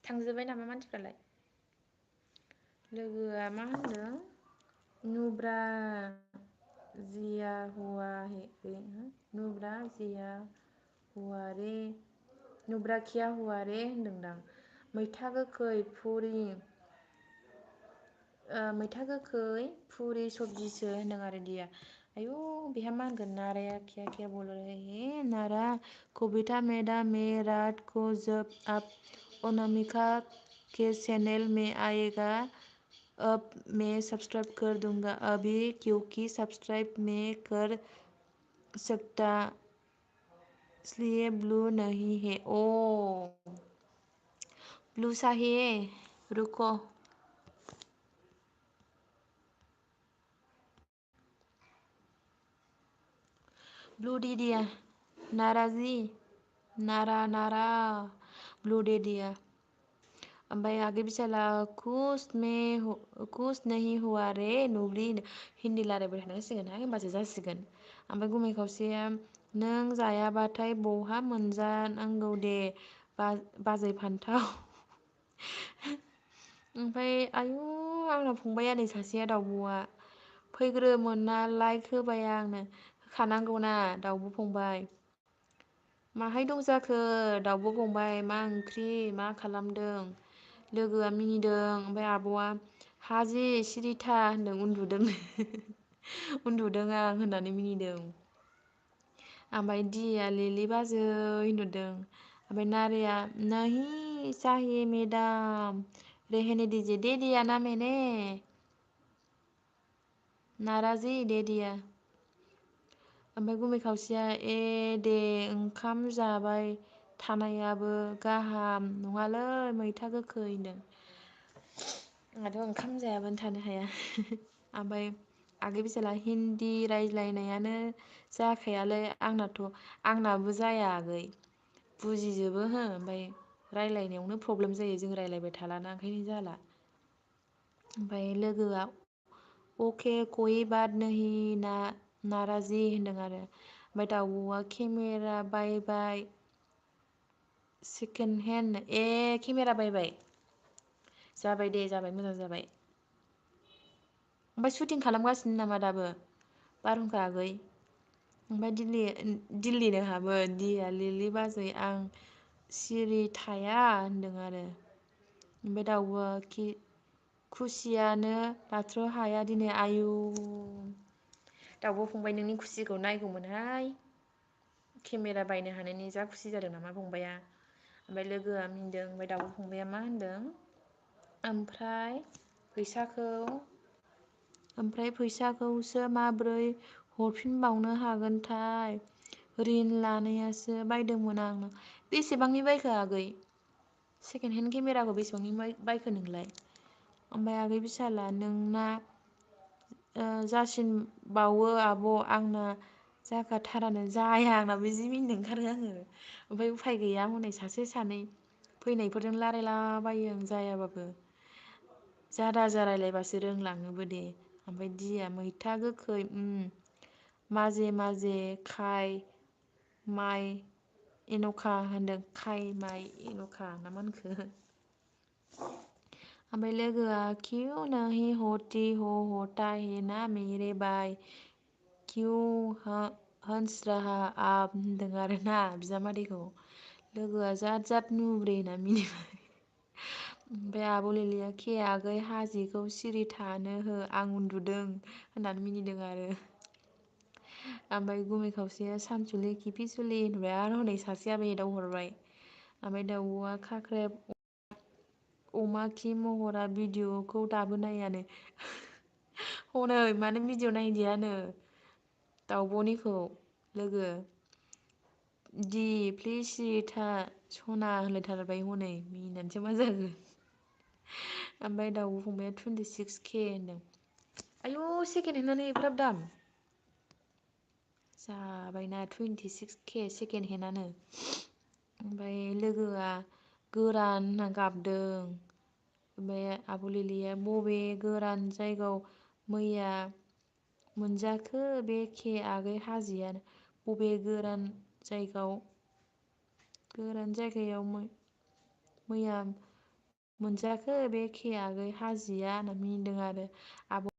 थांजोब्बाय नामा मानसिफ्रालाय? लोगोआ मा होनदों नुब्रा जिया हुआ है नुब्रा जिया हुआ रे नुब्रा खिया हुआ रे होनदोंदां। मैथा गोखै फुरि मैथा गोखै फुरि सबजिसो होनदों आरो दिया। आयु बेहा मा होनगोन नाराया क्या क्या बोल रहे है नारा कविता मैडम मैं रात को जब आप अनामिका के चैनल में आएगा अब मैं सब्सक्राइब कर दूंगा अभी क्योंकि सब्सक्राइब मैं कर सकता इसलिए ब्लू नहीं है। ओ ब्लू चाहिए रुको। ब्लू दे दिया नाराजी नारा ब्लू दे दिया। ओमफ्राय आगै बिसाला खुश नहीं हुआ रे नुब्लि हिन्दी रायलायबाय थानांसिगोनहाय होमबासो जासिगोन। ओमफ्राय गुमै खावसेया नों जायाबाथाय बहा मोनजानांगौ दे बाजै फान्थाव। ओमफ्राय आयु आंना फंबाय नै सासेया दाउब'आ फैग्रोमोनना लाइक होबाय आंनो होखानांगौना दाउब' फंबाय। माहाय दं जाखो दाउब' फंबाय मा ओंख्रि मा खालामदों? लोगोआ मिनिदों ओमफ्राय आब'आ हाजि सिरिथा होनदों उन्दुदों। उन्दुदों आं होननानै मिनिदों। ओमफ्राय दिया लिलि बाजै होनहरदों। ओमफ्राय नारिया नहीं चाहिए मेडाम रहने दीजिए दे दिया ना मैंने नाराजी दे दिया। ओमफ्राय गुमै खावसेया दे ओंखाम जाबाय थानायाबो गाहाम नङालै मैथा गोखै होनदों। आंहाथ' ओंखाम जायाबानो थानो हाया। ओमफ्राय आगै बिसाला हिन्दी रायज्लायनायानो जाखायालै आंनाबो जाया आगै बुजिजोबो हो ओमफ्राय रायलायनायावनो प्रब्लेम जायो जों रायज्लायबाय थालाना ओंखायनो जाला। ओमफ्राय लोगोआ अके कोई बात नहीं नाराजि होनदों आरो। ओमफ्राय दाउब'आ केमेरा बायबाय सेकेन्ड हेन्ड केमेरा बायबाय जाबाय दे जाबाय मोजां जाबाय। ओमफ्राय सुटिं खालामगासिनो नामा दाबो बारहुंखा आगै? ओमफ्राय दिल्ली नोहाबो दिया लिलि बाजै आं सिरि थाया होनदों आरो। ओमफ्राय दाउब'आ खुसियानो बाथ्र' हाया दिनै आयु दाउब' फंबाय नोंनि खुसिखौ नायगौमोनहाय केमेरा बायनो हानायनि जा खुसि जादों नामा फंबाया ओमफ्राय लोगोआ मिनदों ओमफ्राय दाउब' फंबाया मा होनदों ओमफ्राय फैसाखौसो माब्रै हरफिनबावनो हागोनथाय रिन लानायासो बायदोंमोन आं बेसेबांनि बायखो आगै सेकेन्ड हेन्ड केमेराखौ बेसेबांनि बायखो नोंलाय ओमफ्राय आगै बिसाला नोंना जासिनबावो आब' आंना जाखाथारानो जाया आंनाबो जि मिनिनो ओंखारो आङो ओमफ्राय उफाय गैया हनै सासे सानै फैनायफोरजों रायलायलाबायो आं जायाबाबो जादा रायलायबासो रोंलाङोबो दे ओमफ्राय दिया मैथा गोखै माजे माजे खाय माइ एन'खा होनदों खाय माइ एन'खा ना मा होनखो ओमफ्राय लोगोआ क्यों नहीं होती हो होता है ना मेरे भाई क्यों हंस रहा आप होनदों आरोना बिजामादैखौ लोगोआ जाद जाद नुब्रे होनना मिनिबाय ओमफ्राय आब' लिलिया के आगै हाजिखौ सिरि थानो हो आं उन्दुदों होननानै मिनिदों आरो ओमफ्राय गुमै खावसेया सानसुलि खिफिसुलि होनबाय आरो हनै सासेयाबो एदावहरबाय ओमफ्राय दाउब'आ खाख्रेब अमा खि महरा भिडिअ'खौ दाबो नायानो हनै मानो भिडिअ नायदियानो दाउब'निखौ लोगो दि प्लिज सिरि था सना होनलायथारबाय हनै मिनिनानैसो मा जाखो ओमफ्राय दाउब' फंबाया 26K होनदों आयु सेकेन्ड हेन्डआनो एफाग्राब दाम जाबायना 26K सेकेन्ड हेन्डआनो ओमफ्राय लोगोआ गोरान होनना गाबदों ओमफ्राय आब' लिलिया बबे गोरान जायगायाव मैया मोनजाखो बे के आगै हाजिया बबे गोरान जायगायाव मैया मोनजाखो बे के आगै हाजिया होनना मिनिदों आरो आब'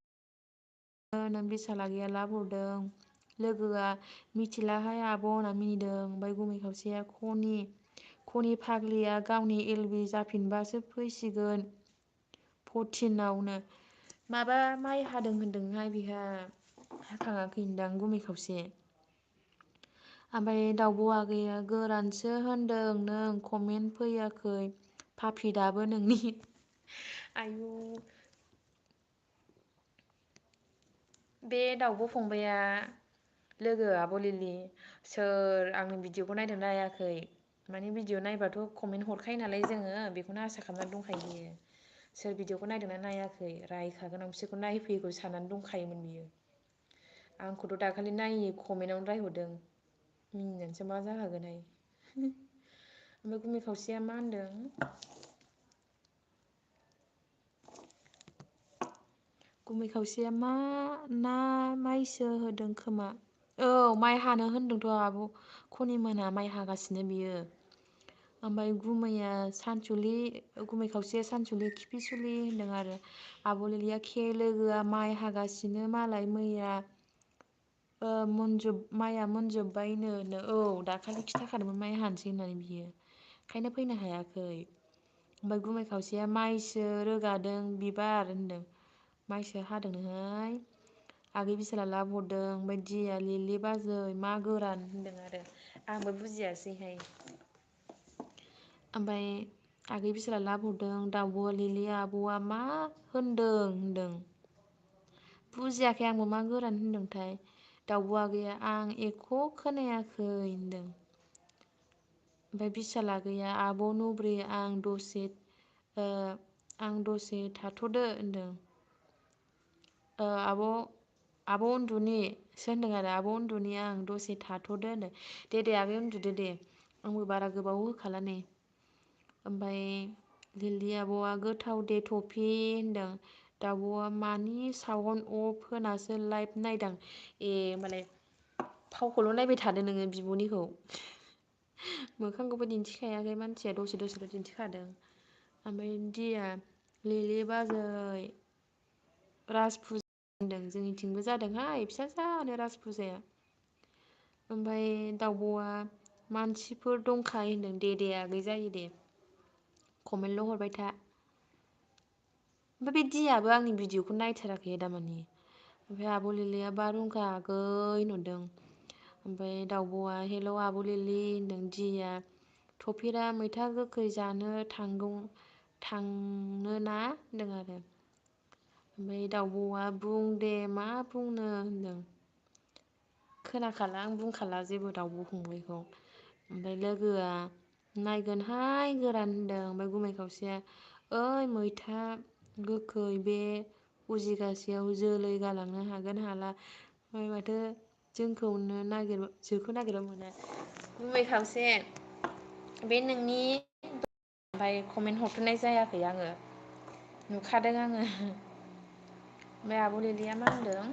नों बिसाला गैया लाब हरदों लोगोआ मिथिलाहाय आब' होनना मिनिदों ओमफ्राय गुमै खावसेया खनि फाग्लिया गावनि एलबि जाफिनबासो फैसिगोन 14आवनो माबा माइ हादों होनदोंहाय बेहा हाखाङाखैदां गुमै खावसे ओमफ्राय दाउब' आगैया गोरानसो होनदों नों कमेन्ट फैयाखै पापि दाबो नोंनि आयु बे दाउब' फंबाया लोगो आब' लिलि सोर आंनि भिडिअखौ नायदों नायाखै माने भिडिअ नायबाथ' कमेन्ट हरखायो नालाय जोङो बेखौनो आसा खालामनानै दंखायो बियो सोर भिडिअखौ नायदोंना नायाखै रायखागोन आं बिसोरखौ नायफैयैखौ साननानै दंखायोमोन बियो आंखौथ' दाखालि नायै कमेन्टावनो रायहरदों मिनिनानैसो मा जाखागोनहाय ओमफ्राय गुमै खावसेया मा होनदों गुमै खावसेया मा ना माइसो होदों खोमा औ माइ हानो होनदोंथ' आब' खनिमोना माइ हागासिनो बियो ओमफ्राय गुमै खावसेया सानसुलि खिफिसुलि होनदों आरो आब' लिलिया के लोगोआ माइ हागासिनो मालाय मैया माइआ मोनजोब्बायनो औ दाखालि खिन्थाखादोंमोन माइ हानोसै होननानै बियो ओंखायनो फैनो हायाखै ओमफ्राय गुमै खावसेया माइसो रोगादों बिबार होनदों माइसो हादोंनोहाय आगै बिसाला लाब हरदों ओमफ्राय दिया लिलि बाजै मा गोरान होनदों आरो आंबो बुजियासैहाय ओमफ्राय आगै बिसोरा लाब हरदों दाउब' लिलि आब'आ मा होनदों बुजियाखै आंबो मा गोरान होनदोंथाय दाउब' आगैया आं एख' खोनायाखै होनदों ओमफ्राय बिसाला आगैया आब' नुब्रि आं दसे थाथ'दो होनदों आब' उन्दुनिसो होनदों आरो आब' उन्दुनि आं दसे थाथ'दो होनदों दे आगै उन्दुदो दे आंबो बारा गोबाव होखाला नै ओमफ्राय लिलि आब'आ गोथाव दे टफि होनदों दाउब'आ मानि सावन अफ होनासो लाइभ नायदां ए होमबालाय फावखौल' नायबाय थादो नोङो बिब'निखौ मोखांखौबो दिन्थिखायाखै मानसिया दसेल' दिन्थिखादों ओमफ्राय दिया लिलि बाजै राज फुजा होनदों जोंनिथिंबो जादोंहाय फिसा जानो राज फुजाया ओमफ्राय दाउब'आ मानसिफोर दंखायो होनदों दे आगै जायो दे कमेन्टल' हरबाय था ओमफ्राय बे दियाबो आंनि भिडिअखौ नायथाराखै दामानि। ओमफ्राय आब' लिलिया बारहुंखा आगै होनहरदों। ओमफ्राय दाउब'आ हेलौ आब' लिलि होनदों। दिया थफिरा मैथा गोखै जानो थांनो ना होनदों आरो। ओमफ्राय दाउब'आ बुं दे मा बुंनो होनदों। खोनाखाला आं बुंखाला जेबो दाउब' फंबायखौ। ओमफ्राय लोगोआ नायगोनहाय गोरान होनदों। ओमफ्राय गुमै खावसेया ओइ मैथा गोखै बे उजिगासेयाव जोलै गालांनो हागोन हाला ओमफ्राय माथो जोंखौनो जोखो नागिरबा मोना। गुमै खावसे बे नोंनि ओमफ्राय कमेन्ट हरफिननाय जायाखै आङो नुखादों आङो। ओमफ्राय आब' लिलिया मा होनदों?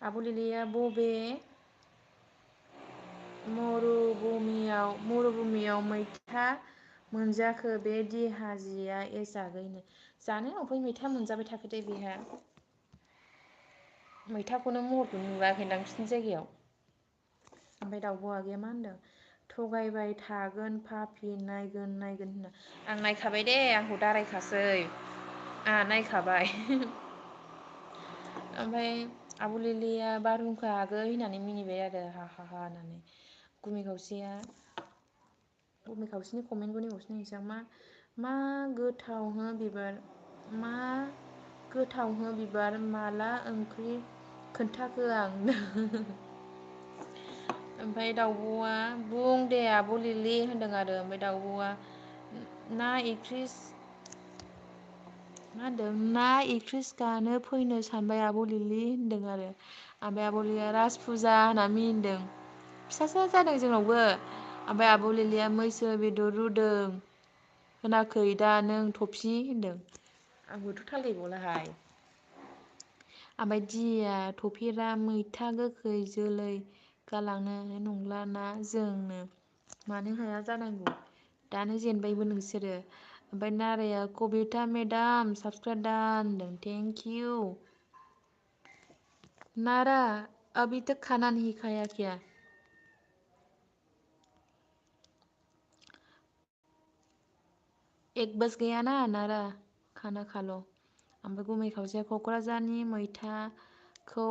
आब' लिलिया बबे मरुभुमियाव मैथा मोनजाखो बे दिहाजिया एजागैनो जानो ओमफ्राय मैथा मोनजाबाय थाखो दे बेहा मैथाखौनो महरखौनो नुवाखैदां बिसिनि जायगायाव। ओमफ्राय दाउब' आगैया मा होनदों? थगायबाय थागोन पापि नायगोन होनना। आं नायखाबाय दे आंखौ दारायखासै आंहा नायखाबाय। ओमफ्राय आब' लिलिया बारहुंखा आगै होननानै मिनिबाय आरो हा होननानै। गुमै खावसेनि कमेन्टखौ नायबावसो नायनोसै आं मा गोथाव हो बिबार मा गोथाव हो बिबार माला ओंख्रि खोन्थाखो आं ओमफ्राय दाउब'आ बुं दे आब' लिलि होनदों आरो। ओमफ्राय दाउब'आ ना मा होनदों ना एक्ट्रिस गानो फैनो सानबाय आब' लिलि होनदों आरो। ओमफ्राय आब' लिलिया राज फुजा होनना मिनिदों। फिसासो जादों जोंनावबो। ओमफ्राय आब' लिलिया मैसो बेदर रुदों होनाखै दा नों थफि होनदों। आंबोथ' थाल गैबावलाहाय। ओमफ्राय दिया थफेरा मैथा गोखै जोलै गालांनो नंला ना जोंनो मानो हाया जानांगौ दानो जेनबायबो नोंसोरो। ओमफ्राय नाराया कबिथा मेदाम साबसक्राइब दान होनदों थेंक इउ। नारा अभी तक खाना नहीं खाया क्या? एक बज गया ना नारा खाना खा लो। ओमफ्राय गुमै खावसेया क'क्राझारनि मैथाखौ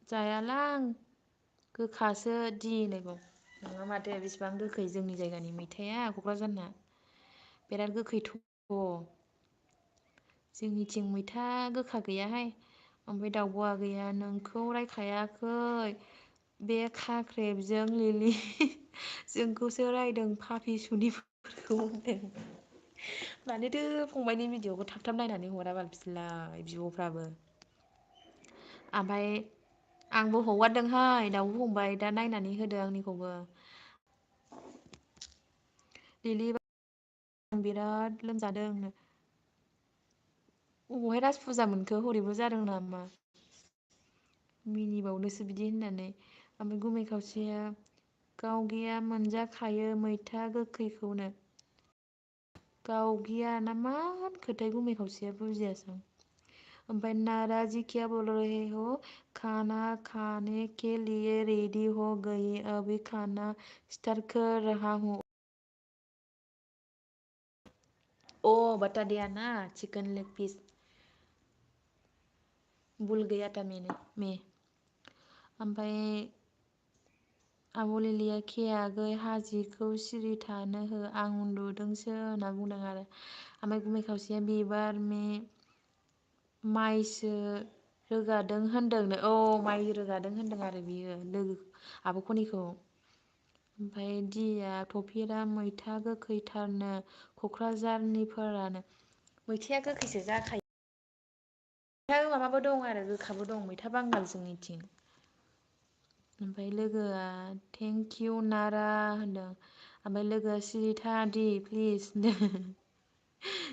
जायालां गोखासो दि होनलायबाव। नङा माथो बेसेबां गोखै जोंनि जायगानि मैथाया क'क्राझारना। बिराद गोखैथ'। जोंनिथिं मैथा गोखा गैयाहाय। ओमफ्राय दाउब' आगैया नोंखौ रायखायाखै बे खाख्रेबजों लिलि जोंखौसो रायदों पापि सुनिफोरखौ होनदों। मानोथो फंबायनि भिडिअखौ थाब थाब नायनानै हराबाल बिसोरलाय बिब'फ्राबो। ओमफ्राय आंबो हगारदोंहाय दाउब' फंबाय दा नायनानै होदो आंनिखौबो। लिलि आं बिराद लोमजादों। अबावहाय राज फुजा मोनखो हरैबो जादों नामा? मिनिबावदोसो बिदि होननानै ओमफ्राय गुमै खावसेया गावगिया मोनजाखायो मैथा गोखैखौनो। गावगिया ना मा होनखोथाय गुमै खावसेया बुजियासै आं। ओमफ्राय नारा जि क्या बोल रहे हो खाना खाने के लिए रेडी हो गई अभी खाना स्टार्ट कर रहा हूँ। ओ बता दिया ना चिकन लेग पीस भुल गया था मैं। ओमफ्राय आब' लिलिया के आगै हाजिखौ सिरि थानो हो आं उन्दुदोंसो होनना बुंदों आरो। ओमफ्राय गुमै खावसेया बिबार माइसो रोगादों होनदोंनो औ माइ रोगादों होनदों आरो बियो लोगो आब' खनिखौ। ओमफ्राय दिया थफेरा मैथा गोखैथारनो क'क्राझारनिफोरानो मैथाया गोखैसो जाखायो। मैथा माबाबो दं आरो गोखाबो दं मैथा बांगाल जोंनिथिं। ओमफ्राय लोगोआ थेंकिउ नारा होनदों। ओमफ्राय लोगोआ सिरि था दि प्लिस होनदों।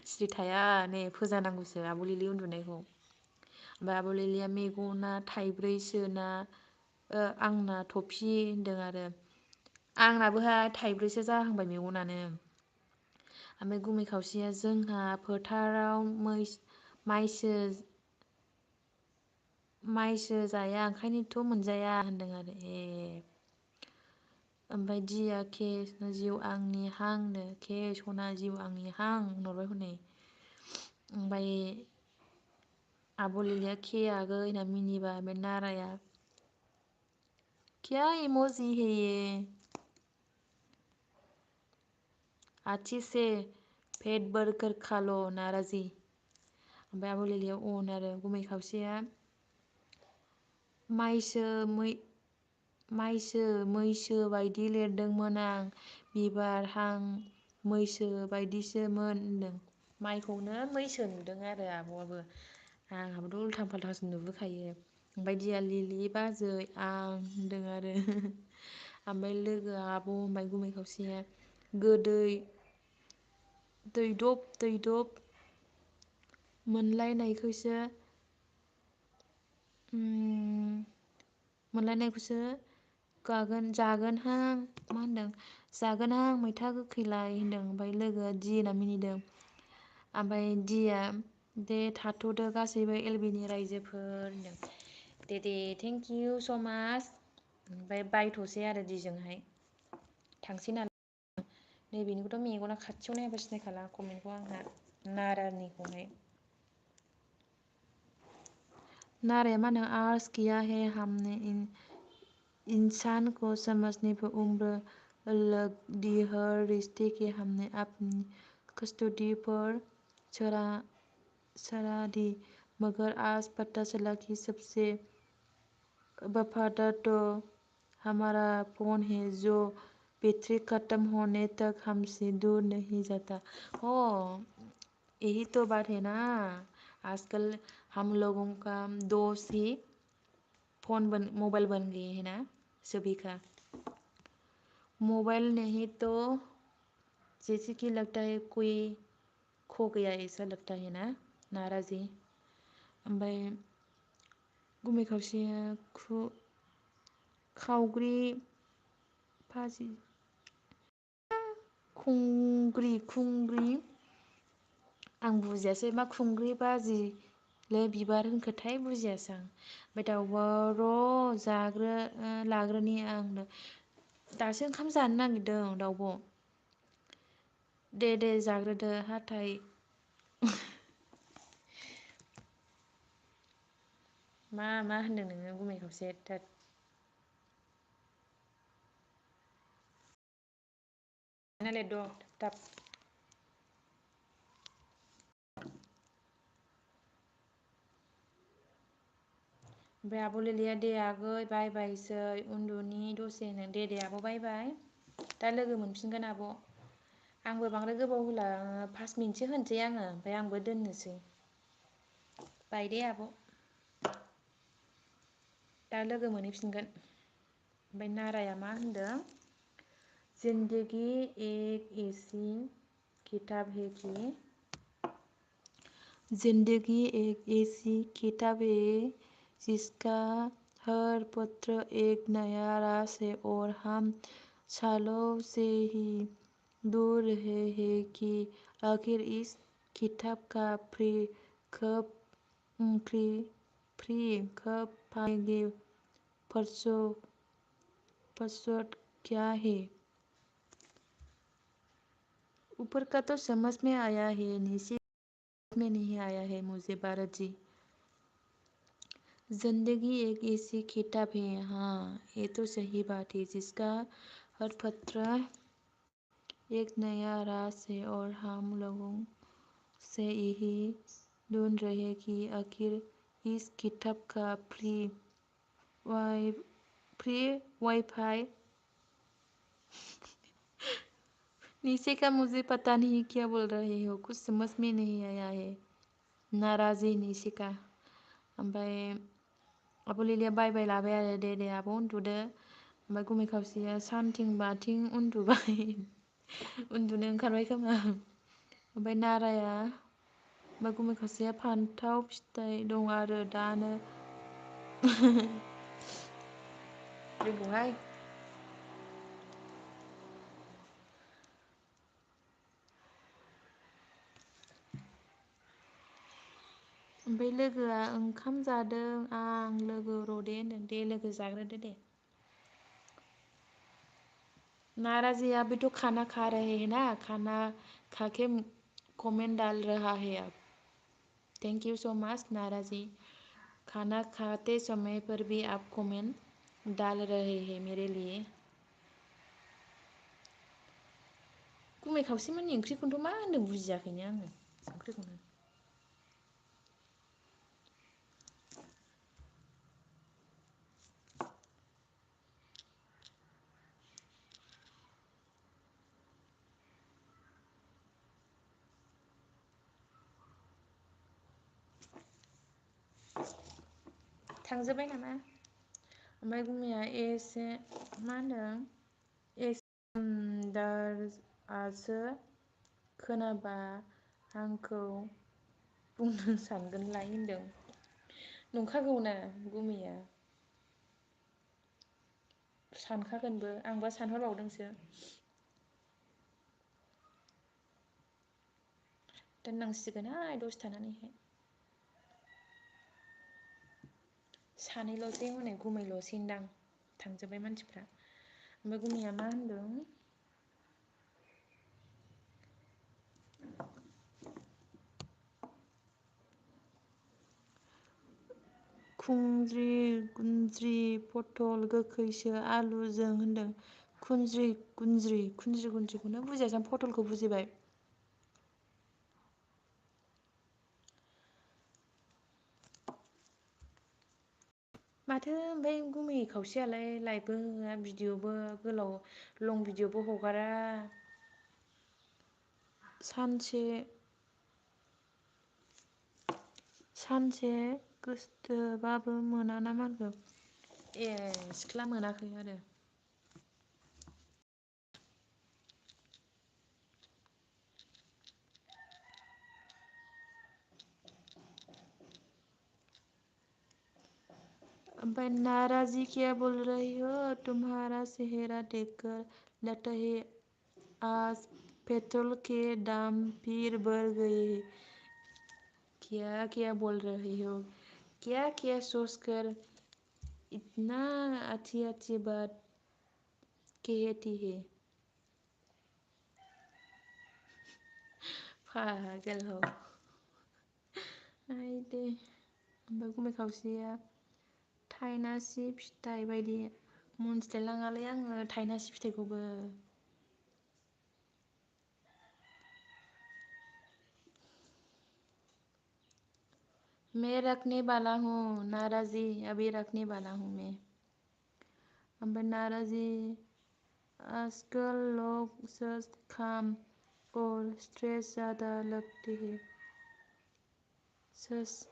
सिरि थाया नै फोजानांगौसो आब' लिलि उन्दुनायखौ। ओमफ्राय आब' लिलिया मेगना थाइब्रैसोना आंना थफि होनदों आरो। आंनाबोहाय थाइब्रैसो जाहांबाय मेगनानो। ओमफ्राय गुमै खावसेया जोंहा फोथाराव माइसो जाया ओंखायनोथ' मोनजाया होनदों आरो ओमफ्राय दिया के जिउ आंनि हांनो के सना जिउ आंनि हां होनहरबाय हनै ओमफ्राय आब' लिलिया के आगै होनना मिनिबा ओमफ्राय नाराया क्या इमोजी है ये अच्छी से पेट बर्गर खा लो नाराजी ओमफ्राय आब' लिलिया अन आरो गुमै खावसेया मैसो बायदि लिरदोंमोन आं बिबार हां मैसो बायदिसोमोन होनदों माइखौनो मैसो नुदों आरो आब'आबो आंहाबोथ' उल्थां फाल्थांसो नुबोखायो ओमफ्राय दिया लिलि बाजै आं होनदों आरो ओमफ्राय लोगोआ आब' होनबाय गुमै खावसेया गोदै दैदब मोनलायनायखौसो मोनलायनायखौसो जागोनहां मा होनदों जागोनहां मैथा गोखैलाय होनदों ओमफ्राय लोगोआ दि होनना मिनिदों ओमफ्राय दिया दे थाथ'दो गासैबो एलबिनि रायजोफोर होनदों दे थेंक इउ स' माच ओमफ्राय बायथ'सै आरो दिजोंहाय थांसै नालाय नैबेनिखौथ' मेगना खाथियाव नायबा सिनायखाला कमेन्टखौ आंहा नारानिखौहाय नाराया मा होनो आर्स किया है हमने इंसान को समझने पर उम्र लग दी हर रिश्ते के हमने अपनी कस्टडी पर चढ़ा दी मगर आज पता चला कि सबसे वफादार तो हमारा फोन है जो बैटरी खत्म होने तक हमसे दूर नहीं जाता यही तो बात है ना आजकल हम लोगों का दोस्त ही मोबाइल बन गए है ना सभी का मोबाइल नहीं तो जैसे कि लगता है कोई खो गया ऐसा लगता है ना नाराजी ओमफ्राय गुमै खावसेया खावग्रि भाजि खुंग्रि आं बुजियासै मा खुंग्रि बाजिले बिबार होनखोथाय बुजियासै आं ओमफ्राय दाउब'आ र' लाग्रोनि आं दासो ओंखाम जानो नागिरदों दाउब' दे जाग्रोदो हाथाय मा होनदों नोङो गुमै खावसे थाब ओमफ्राय आब' लिलिया दे आगै बाय बायसै उन्दुनि दसेनो दे आब' बाय बाय दा लोगो मोनफिनगोन आब' आंबो बांद्राय गोबाव होला 5 मिनिटसो होनसै आङो ओमफ्राय आंबो दोननोसै बाय दे आब' दा लोगो मोनहैफिनगोन ओमफ्राय नाराया मा होनदों जिंदगी एक ऐसी किताब है कि जिंदगी एक ऐसी किताब है जिसका हर पत्र एक नया रास है और हम सालों से ही दूर रहे हैं कि आखिर इस किताब का कब पाएंगे पासवर्ड क्या है ऊपर का तो समझ में आया है नीचे में नहीं आया है मुझे भारत जी जिंदगी एक ऐसी किताब है हाँ ये तो सही बात है जिसका हर पत्र एक नया राज है और हम लोगों से यही ढूंढ रहे कि आखिर इस किताब का वाईफाई नीचे का मुझे पता नहीं क्या बोल रहे हो कुछ समझ में नहीं आया है नाराजी नीचे का ओमफ्राय आब' लिलिया बाय लाबाय आरो दे आब' उन्दुदो ओमफ्राय गुमै खावसेया सानथिं बाथिं उन्दुबाय उन्दुनो ओंखारबाय खोमा ओमफ्राय नाराया ओमफ्राय गुमै खावसेया फान्थाव फिथाइ दं आरो दानो रोंगौहाय ओमफ्राय लोगोआ ओंखाम जादों आं लोगो रदे होनदों। दे लोगो जाग्रोदो दे। नाराजी आप भी तो खाना खा रहे हैं ना, खाना खा के कमेंट डाल रहा है आप। थैंक यू सो मच नाराजी। खाना खाते समय पर भी आप कमेंट डाल रहे हैं मेरे लिए। गुमै खावसेमानि ओंख्रिखौनोथ' मा होनदों बुजियाखैनो आङो ओंख्रिखौनो। थांजोब्बाय नामा? ओमफ्राय गुमैया एसे मा होनदों एसदारआसो खोनाबा आंखौ बुंनो सानगोनलाय होनदों। नंखागौना गुमैया सानखागोनबो, आंबा सानहरबावदोंसो। दोननांसिगोनहाय दसे थानानैहाय। सानैल'सै हनै गुमैल'सैनदां थांजोब्बाय मानसिफ्रा। ओमफ्राय गुमैया मा होनदों खुंज्रि गुन्द्रि पटल गोखैसो आलुजों होनदों। खुनज्रि गुन्द्रिखौनो बुजियासै आं पटलखौ बुजिबाय। माथो ओमफ्राय गुमै खावसेयालाय लाइकबो होआ भिडिअ'बो गोलाव लं भिडिअ'बो हगारा। सानसे गोसथोबाबो मोनाना मागो। ए सिख्ला मोनाखै आरो। ओमफ्राय नाराजी क्या बोल रही हो तुम्हारा चेहरा देखकर लगता है आज पेट्रोल के दाम फिर बढ़ गए हैं। क्या क्या बोल रही हो, क्या क्या सोचकर इतना अच्छी अच्छी बात कहती है। पागल हो आइ दे। ओमफ्राय गुमै खावसेया थायनासि फिथाइ बायदि मोनथिलायलाङालै आङो थायनासि फिथाइखौबो। मैं रखने वाला हूँ नाराजी, अभी रखने वाला हूँ मैं। ओमफ्राय नाराजी आजकल लोग सच काम और स्ट्रेस ज़्यादा लगते हैं। सच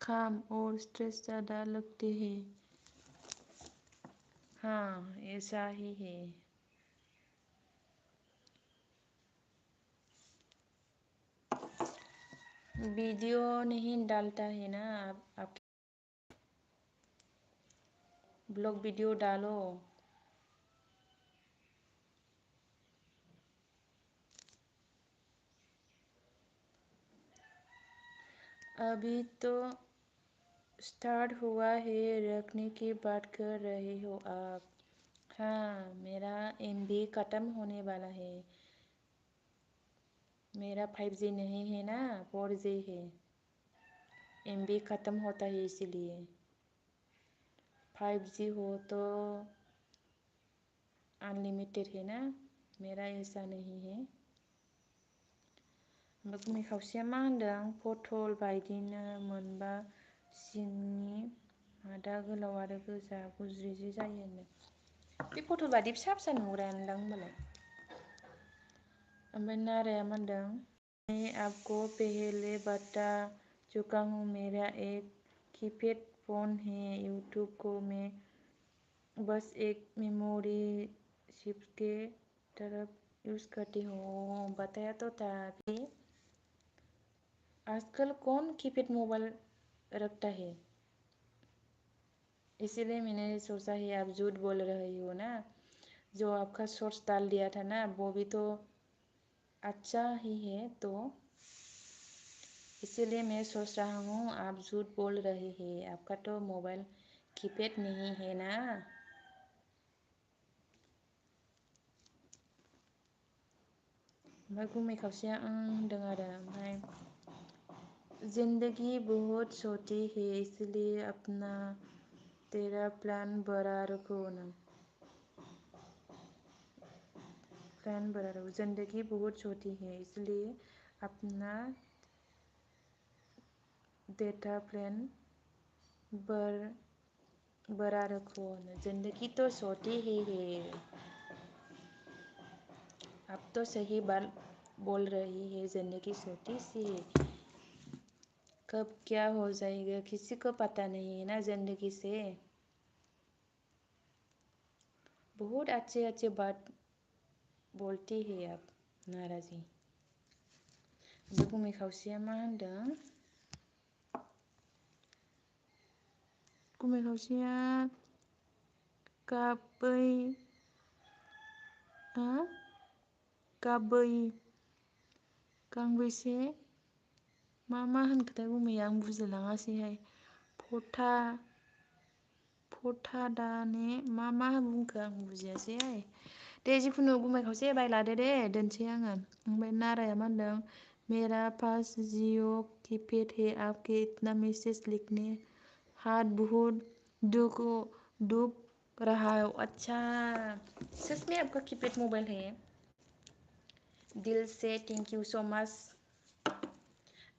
काम और स्ट्रेस ज़्यादा लगते हैं। हाँ ऐसा ही है। वीडियो नहीं डालता है ना आप ब्लॉग वीडियो डालो। अभी तो स्टार्ट हुआ है, रखने की बात कर रहे हो आप। हाँ मेरा MB खत्म होने वाला है। मेरा 5G नहीं है ना 4G है। MB खत्म होता है इसीलिए। 5G हो तो अनलिमिटेड है ना, मेरा ऐसा नहीं है। ओमफ्राय गुमै खावसेया मा होनदों पटल बायदिनो मोनबा सिंनि मादा गोलाव आरो गोजा गुज्रिजि जायो होनदों। बे पटल बायदि फिसा फिसा नुग्रायानोदां होनबालाय। ओमफ्राय नाराया मा होनदों मैं आपको पहले बता चुका हूँ मेरा एक कीपैड फोन है, यूट्यूब को मैं बस एक मेमोरी चिप के तरफ यूज़ करती हूँ। बताया तो था कि आजकल कौन कीपैड मोबाइल रखता है, इसीलिए मैंने सोचा है आप झूठ बोल रही हो ना। जो आपका शॉर्ट्स डाल दिया था ना वो भी तो अच्छा ही है, तो इसलिए मैं सोच रहा हूँ आप झूठ बोल रहे हैं, आपका तो मोबाइल कीपैड नहीं है ना। ओमफ्राय गुमै खावसेया होनदों आरो ओमफ्राय जिंदगी बहुत छोटी है इसलिए अपना तेरा प्लान बड़ा रखो ना। प्लान बड़ा रखो, जिंदगी बहुत छोटी है इसलिए अपना डेटा प्लान बड़ा रखो ना। जिंदगी तो छोटी ही है। आप तो सही बात बोल रही है, जिंदगी छोटी सी है, कब क्या हो जाएगा किसी को पता नहीं है ना जिंदगी से। बहुत अच्छे अच्छे बात बोलती है आप नाराजी। ओमफ्राय गुमै खावसेया मा होनदों? गुमै खावसेया गांबैसे मा होनखोथाय गुमैया आं बुजिलाङासैहाय। फथा दाने मा बुंखो आं बुजियासैहाय। दे जिखुनु गुमै खावसे बाय लादो दे, दोनसै आङो। ओमफ्राय नाराया मा होनदों? मेरा पास जियो कीपैड है, आपके इतना मैसेज लिखने हाथ बहुत दुख रहा है। अच्छा, सच में आपका कीपैड मोबाइल है? दिल से थैंक यू सो मच,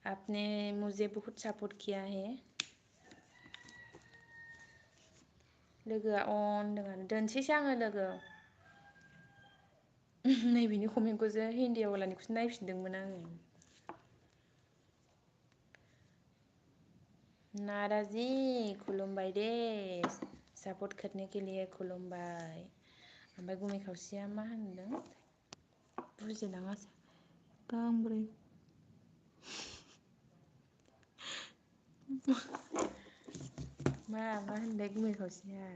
आपने मुझे बहुत सपोर्ट किया है। लोगोआ होनदों आरो दोनसैसो आङो लोगो। नैबेनि कमेन्टखौसो हिन्दीआवलानिखौसो नायफिनदोंमोन आङो। नाराजी खुलुमबाय दे, सपोर्ट करने के लिए खुलुमबाय। ओमफ्राय गुमै खावसेया मा होनदों बुजिलाङासै। गांब्रै मा होनदों गुमै खावसेया?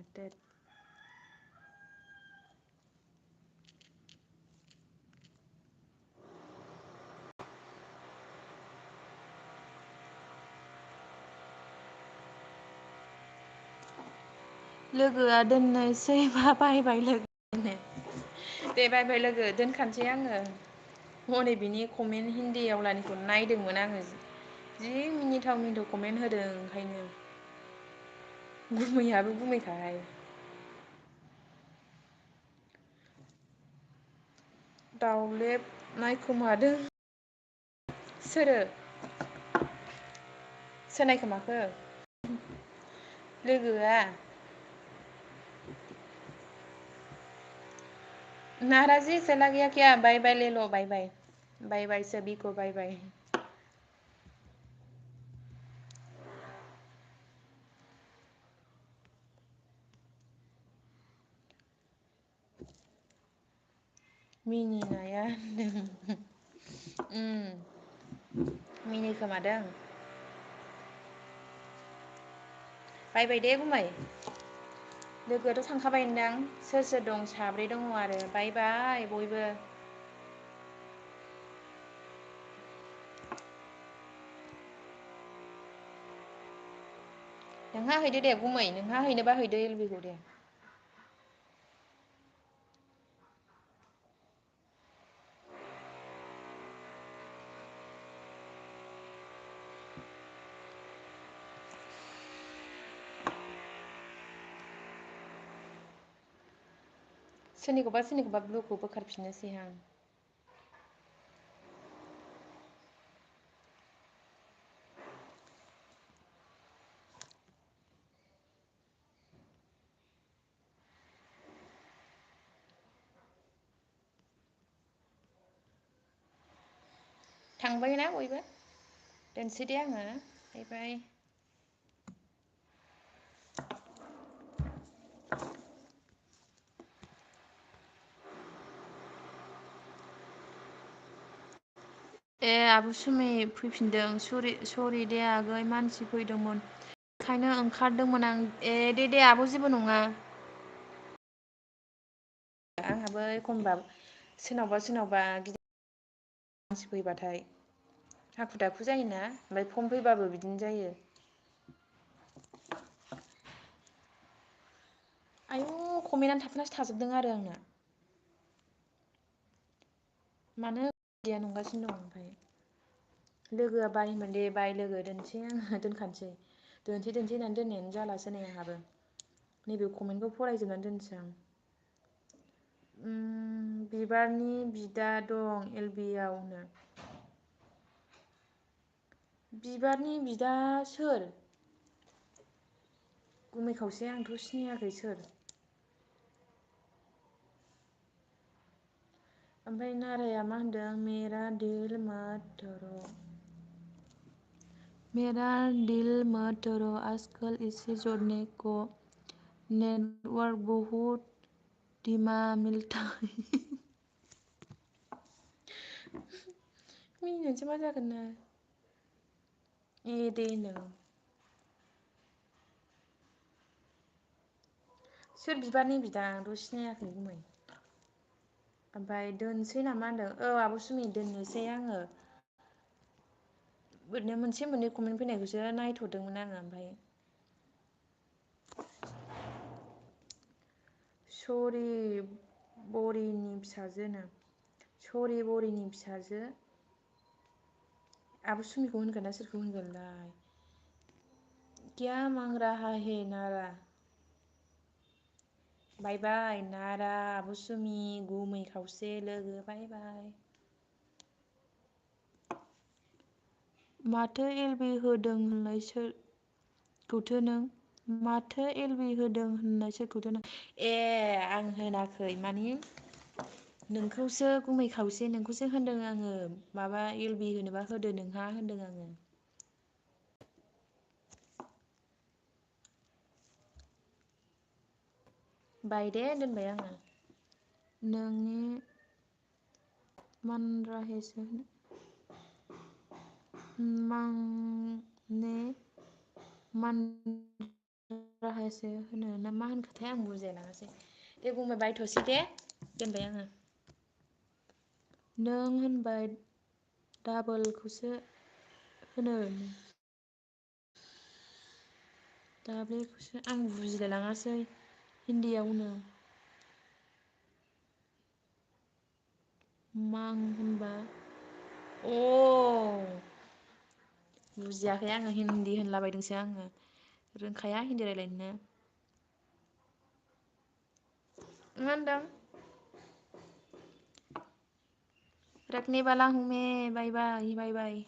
लोगोआ दोननोसै बा बाय बाय लोगो। दे बाय बाय लोगो, दोनखानोसै आङो। हनै बिनि कमेन्ट हिन्दीआवलानिखौ नायदोंमोन आङो, जि मिनिथाव कमेन्ट होदों ओंखायनो। गुमैयाबो गुमैखाहाय। दाउलेब नायखोमादों। सोर नायखोमाखो? लोगोआ? नाराजी चला गया क्या? बाय बाय ले लो, बाय बाय। बाय बाय सभी को, बाय बाय। मिनिनाया होनदों। मिनिखोमादों। बाय बाय दे गुमै। लोगोआथ' थांखाबायदां। सोर दं? साब्रै दङ आरो। बाय बाय बयबो। नोंहा हैदो दे गुमै, नोंहा हैनोबा हैदो एलबिखौ दे। सोरनिखौबा ब्लुखौ बोखारफिननोसै आं। थांबाय ना बयबो? दोनसै दे आङो। बाय बाय। ए आब' सुमि फैफिनदों। सरि दे आगै, मानसि फैदोंमोन ओंखायनो ओंखारदोंमोन आं। दे आब' जेबो नङा। आंहाबो एखनबा सोरनावबा गिदिर मानसि फैबाथाय हाखु दाखु जायोना ओमफ्राय फन फैबाबो बिदिनो जायो। आयु कमेन्टआनो थाबथानासो थाजोबदों आरो आंना। मानो बिदिया नंगासिनो दं ओमफ्राय लोगोआ बायोमोन दे बाय लोगो दोनसै आङो दोनखानोसै दोनसै होननानै दोननायानो जालासो नै आंहाबो नैबे कमेन्टखौ फरायजोबनानै दोनसै आं। बिबारनि बिदा दं एल बि आवनो। बिबारनि बिदा सोर? गुमै खावसे आंथ' सिनायाखै सोर? ओमफ्राय नाराया मा होनदों मेरा दिल मत तोड़ो। मेरा दिल मत तोड़ो आजकल इसे जोड़ने को नेटवर्क बहुत धीमा मिलता है। मिनिनोसो मा जागोन ना ए दे होनदों। सोर बिबारनि बिदा आंथ' सिनायाखै गुमै। ओमफ्राय दोनसै नामा होनदों औ आब' सुमि दोननोसै आङो। ओरैनो मोनसे मोननै कमेन्ट फैनायखौसो नायथ'दोंमोन आङो ओमफ्राय सरि बरिनि फिसाजोनो सरि बरिनि फिसाजो आब' सुमिखौ होनगोन ना सोरखौ होनगोनलाय क्या मांग रहा है नारा बाय बाय नारा आब' सुमि गुमै खावसे लोगो बाय बाय। माथो एलबि होदों होनलाय सोरखौथो नों माथो एलबि होदों होननाय सोरखौथो नों ए आं होनाखै मानि नोंखौसो गुमै खावसे नोंखौसो होनदों आङो माबा एल बि होनोबा होदो नोंहा होनदों आङो। बाय दे दोनबाय आङो नोंनि मानराहेसो माने मान राहासो होनो ना मा होनखोथाय आं बुजायलाङासै दे बुंबाय बायथ'सै दे दोनबाय आङो। नों होनबाय डाबोलखौसो होनो दाब्लेखौसो आं बुजिलाय लाङासै हिन्दीयावनो मां होनबा अ बुजियाखै आङो हिन्दी होनलाबायदोंसो आङो रोंखाया हिन्दी रायलायनोनो। मा होनदों? रखने वाला हूं मैं बाय बाय बाय बाय।